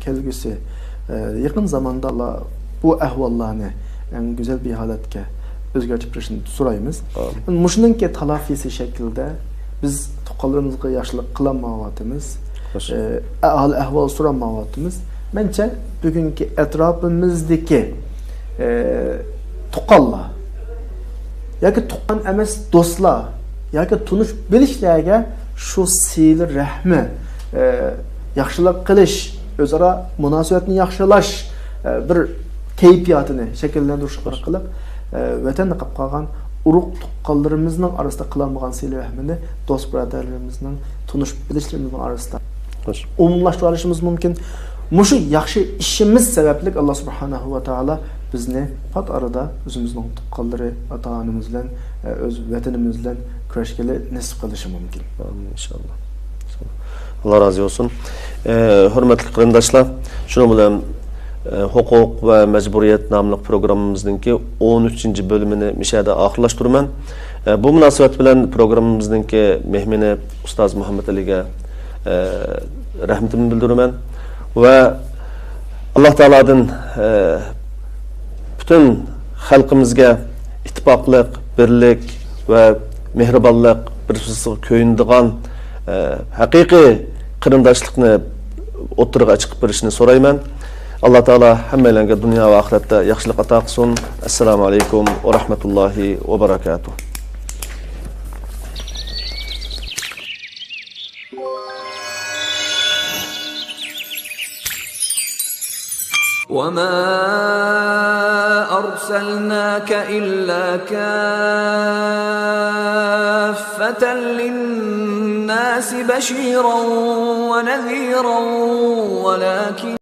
كەلگۈسى، ئە، يېقىن زاماندا ئاللا بۇ ئەھۋاللارنى ئەڭ گۈزەل بىر ھالەتكە ئۆزگەرتىپ بېرىشىنى سورايمىز. ئامىن. مۇشۇنىڭكى تالافىسى شەكلىدە بىز تۇغقانلىرىمىزغا ياخشىلىق قىلالمايۋاتىمىز. خوش. ئە، ھال-ئەھۋال سورالمايۋاتىمىز. مەنچە، بۈگۈنكى ئەتراپىمىزدىكى، ئە، تۇغقانلار ياكى تۇغقان ئەمەس دوستلار ياكى تونۇش بىلىشلەرگە شۇ سىلە رەھمى، ئە، ياخشىلىق قىلىش، ئۆزئارا مۇناسىۋەتنى ياخشىلاش، ئە، بىر كەيپىياتىنى شەكىللەندۈرۈش ئارقىلىق، ئە، ۋەتەندە قېلىپ قالغان ئۇرۇق تۇغقانلىرىمىزنىڭ ئارىسىدا قىلالمىغان سىلە رەھمىنى دوست بۇرادەرلىرىمىزنىڭ، تونۇش بىلىشلىرىمىزنىڭ ئارىسىدا خوش. ئومۇملاشتۇرۇۋېلىشىمىز مۇمكىن. مۇشۇ ياخشى ئىشىمىز سەۋەبلىك ئاللا سۇبھانەھۇ ۋە تائالا بىزنى پات ئارىدا ئۆزىمىزنىڭ تۇغقانلىرى، ئاتا-ئانىمىز بىلەن، ئۆز ۋەتىنىمىز بىلەن كۆرۈشكىلى نېسىپ قىلىشى مۇمكىن. ئامىن، ئىنشاللا. ئاللا رازى بولسۇن. ئە، ھۆرمەتلىك قېرىنداشلار، شۇنىڭ بىلەن، ئە، ھوقۇق ۋە مەجبۇرىيەت ناملىق پروگراممىمىزنىڭكى ئون ئۈچىنچى بۆلۈمىنى مىشەدە ئاخىرلاشتۇرىمەن. ئە، بۇ مۇناسىۋەت بىلەن پروگراممىمىزنىڭكى مېھمىنى ئۇستاز مۇھەممەتئەلىگە، ئە، رەھمىتىمنى بىلدۈرىمەن ۋە ئاللا تائالادىن، ئە، پۈتۈن خەلقىمىزگە ئىتتىپاقلىق، بىرلىك ۋە مېھرىبانلىق، بىر-بىرسىگە كۆيۈنىدىغان، ئە، ھەقىقىي قېرىنداشلىقنى ئوتتۇرىغا چىقىپ بېرىشىنى سورايمەن. ئاللا تائالا ھەممەيلەنگە دۇنيا ۋە ئاخىرەتتە ياخشىلىق ئاتا قىلسۇن. ئەسسالامۇ ئەلەيكۇم ۋە رەھمەتۇللاھى ۋە بەرەكاتۇھ. وما أرسلناك إلا كافة للناس بشيرا ونذيرا ولكن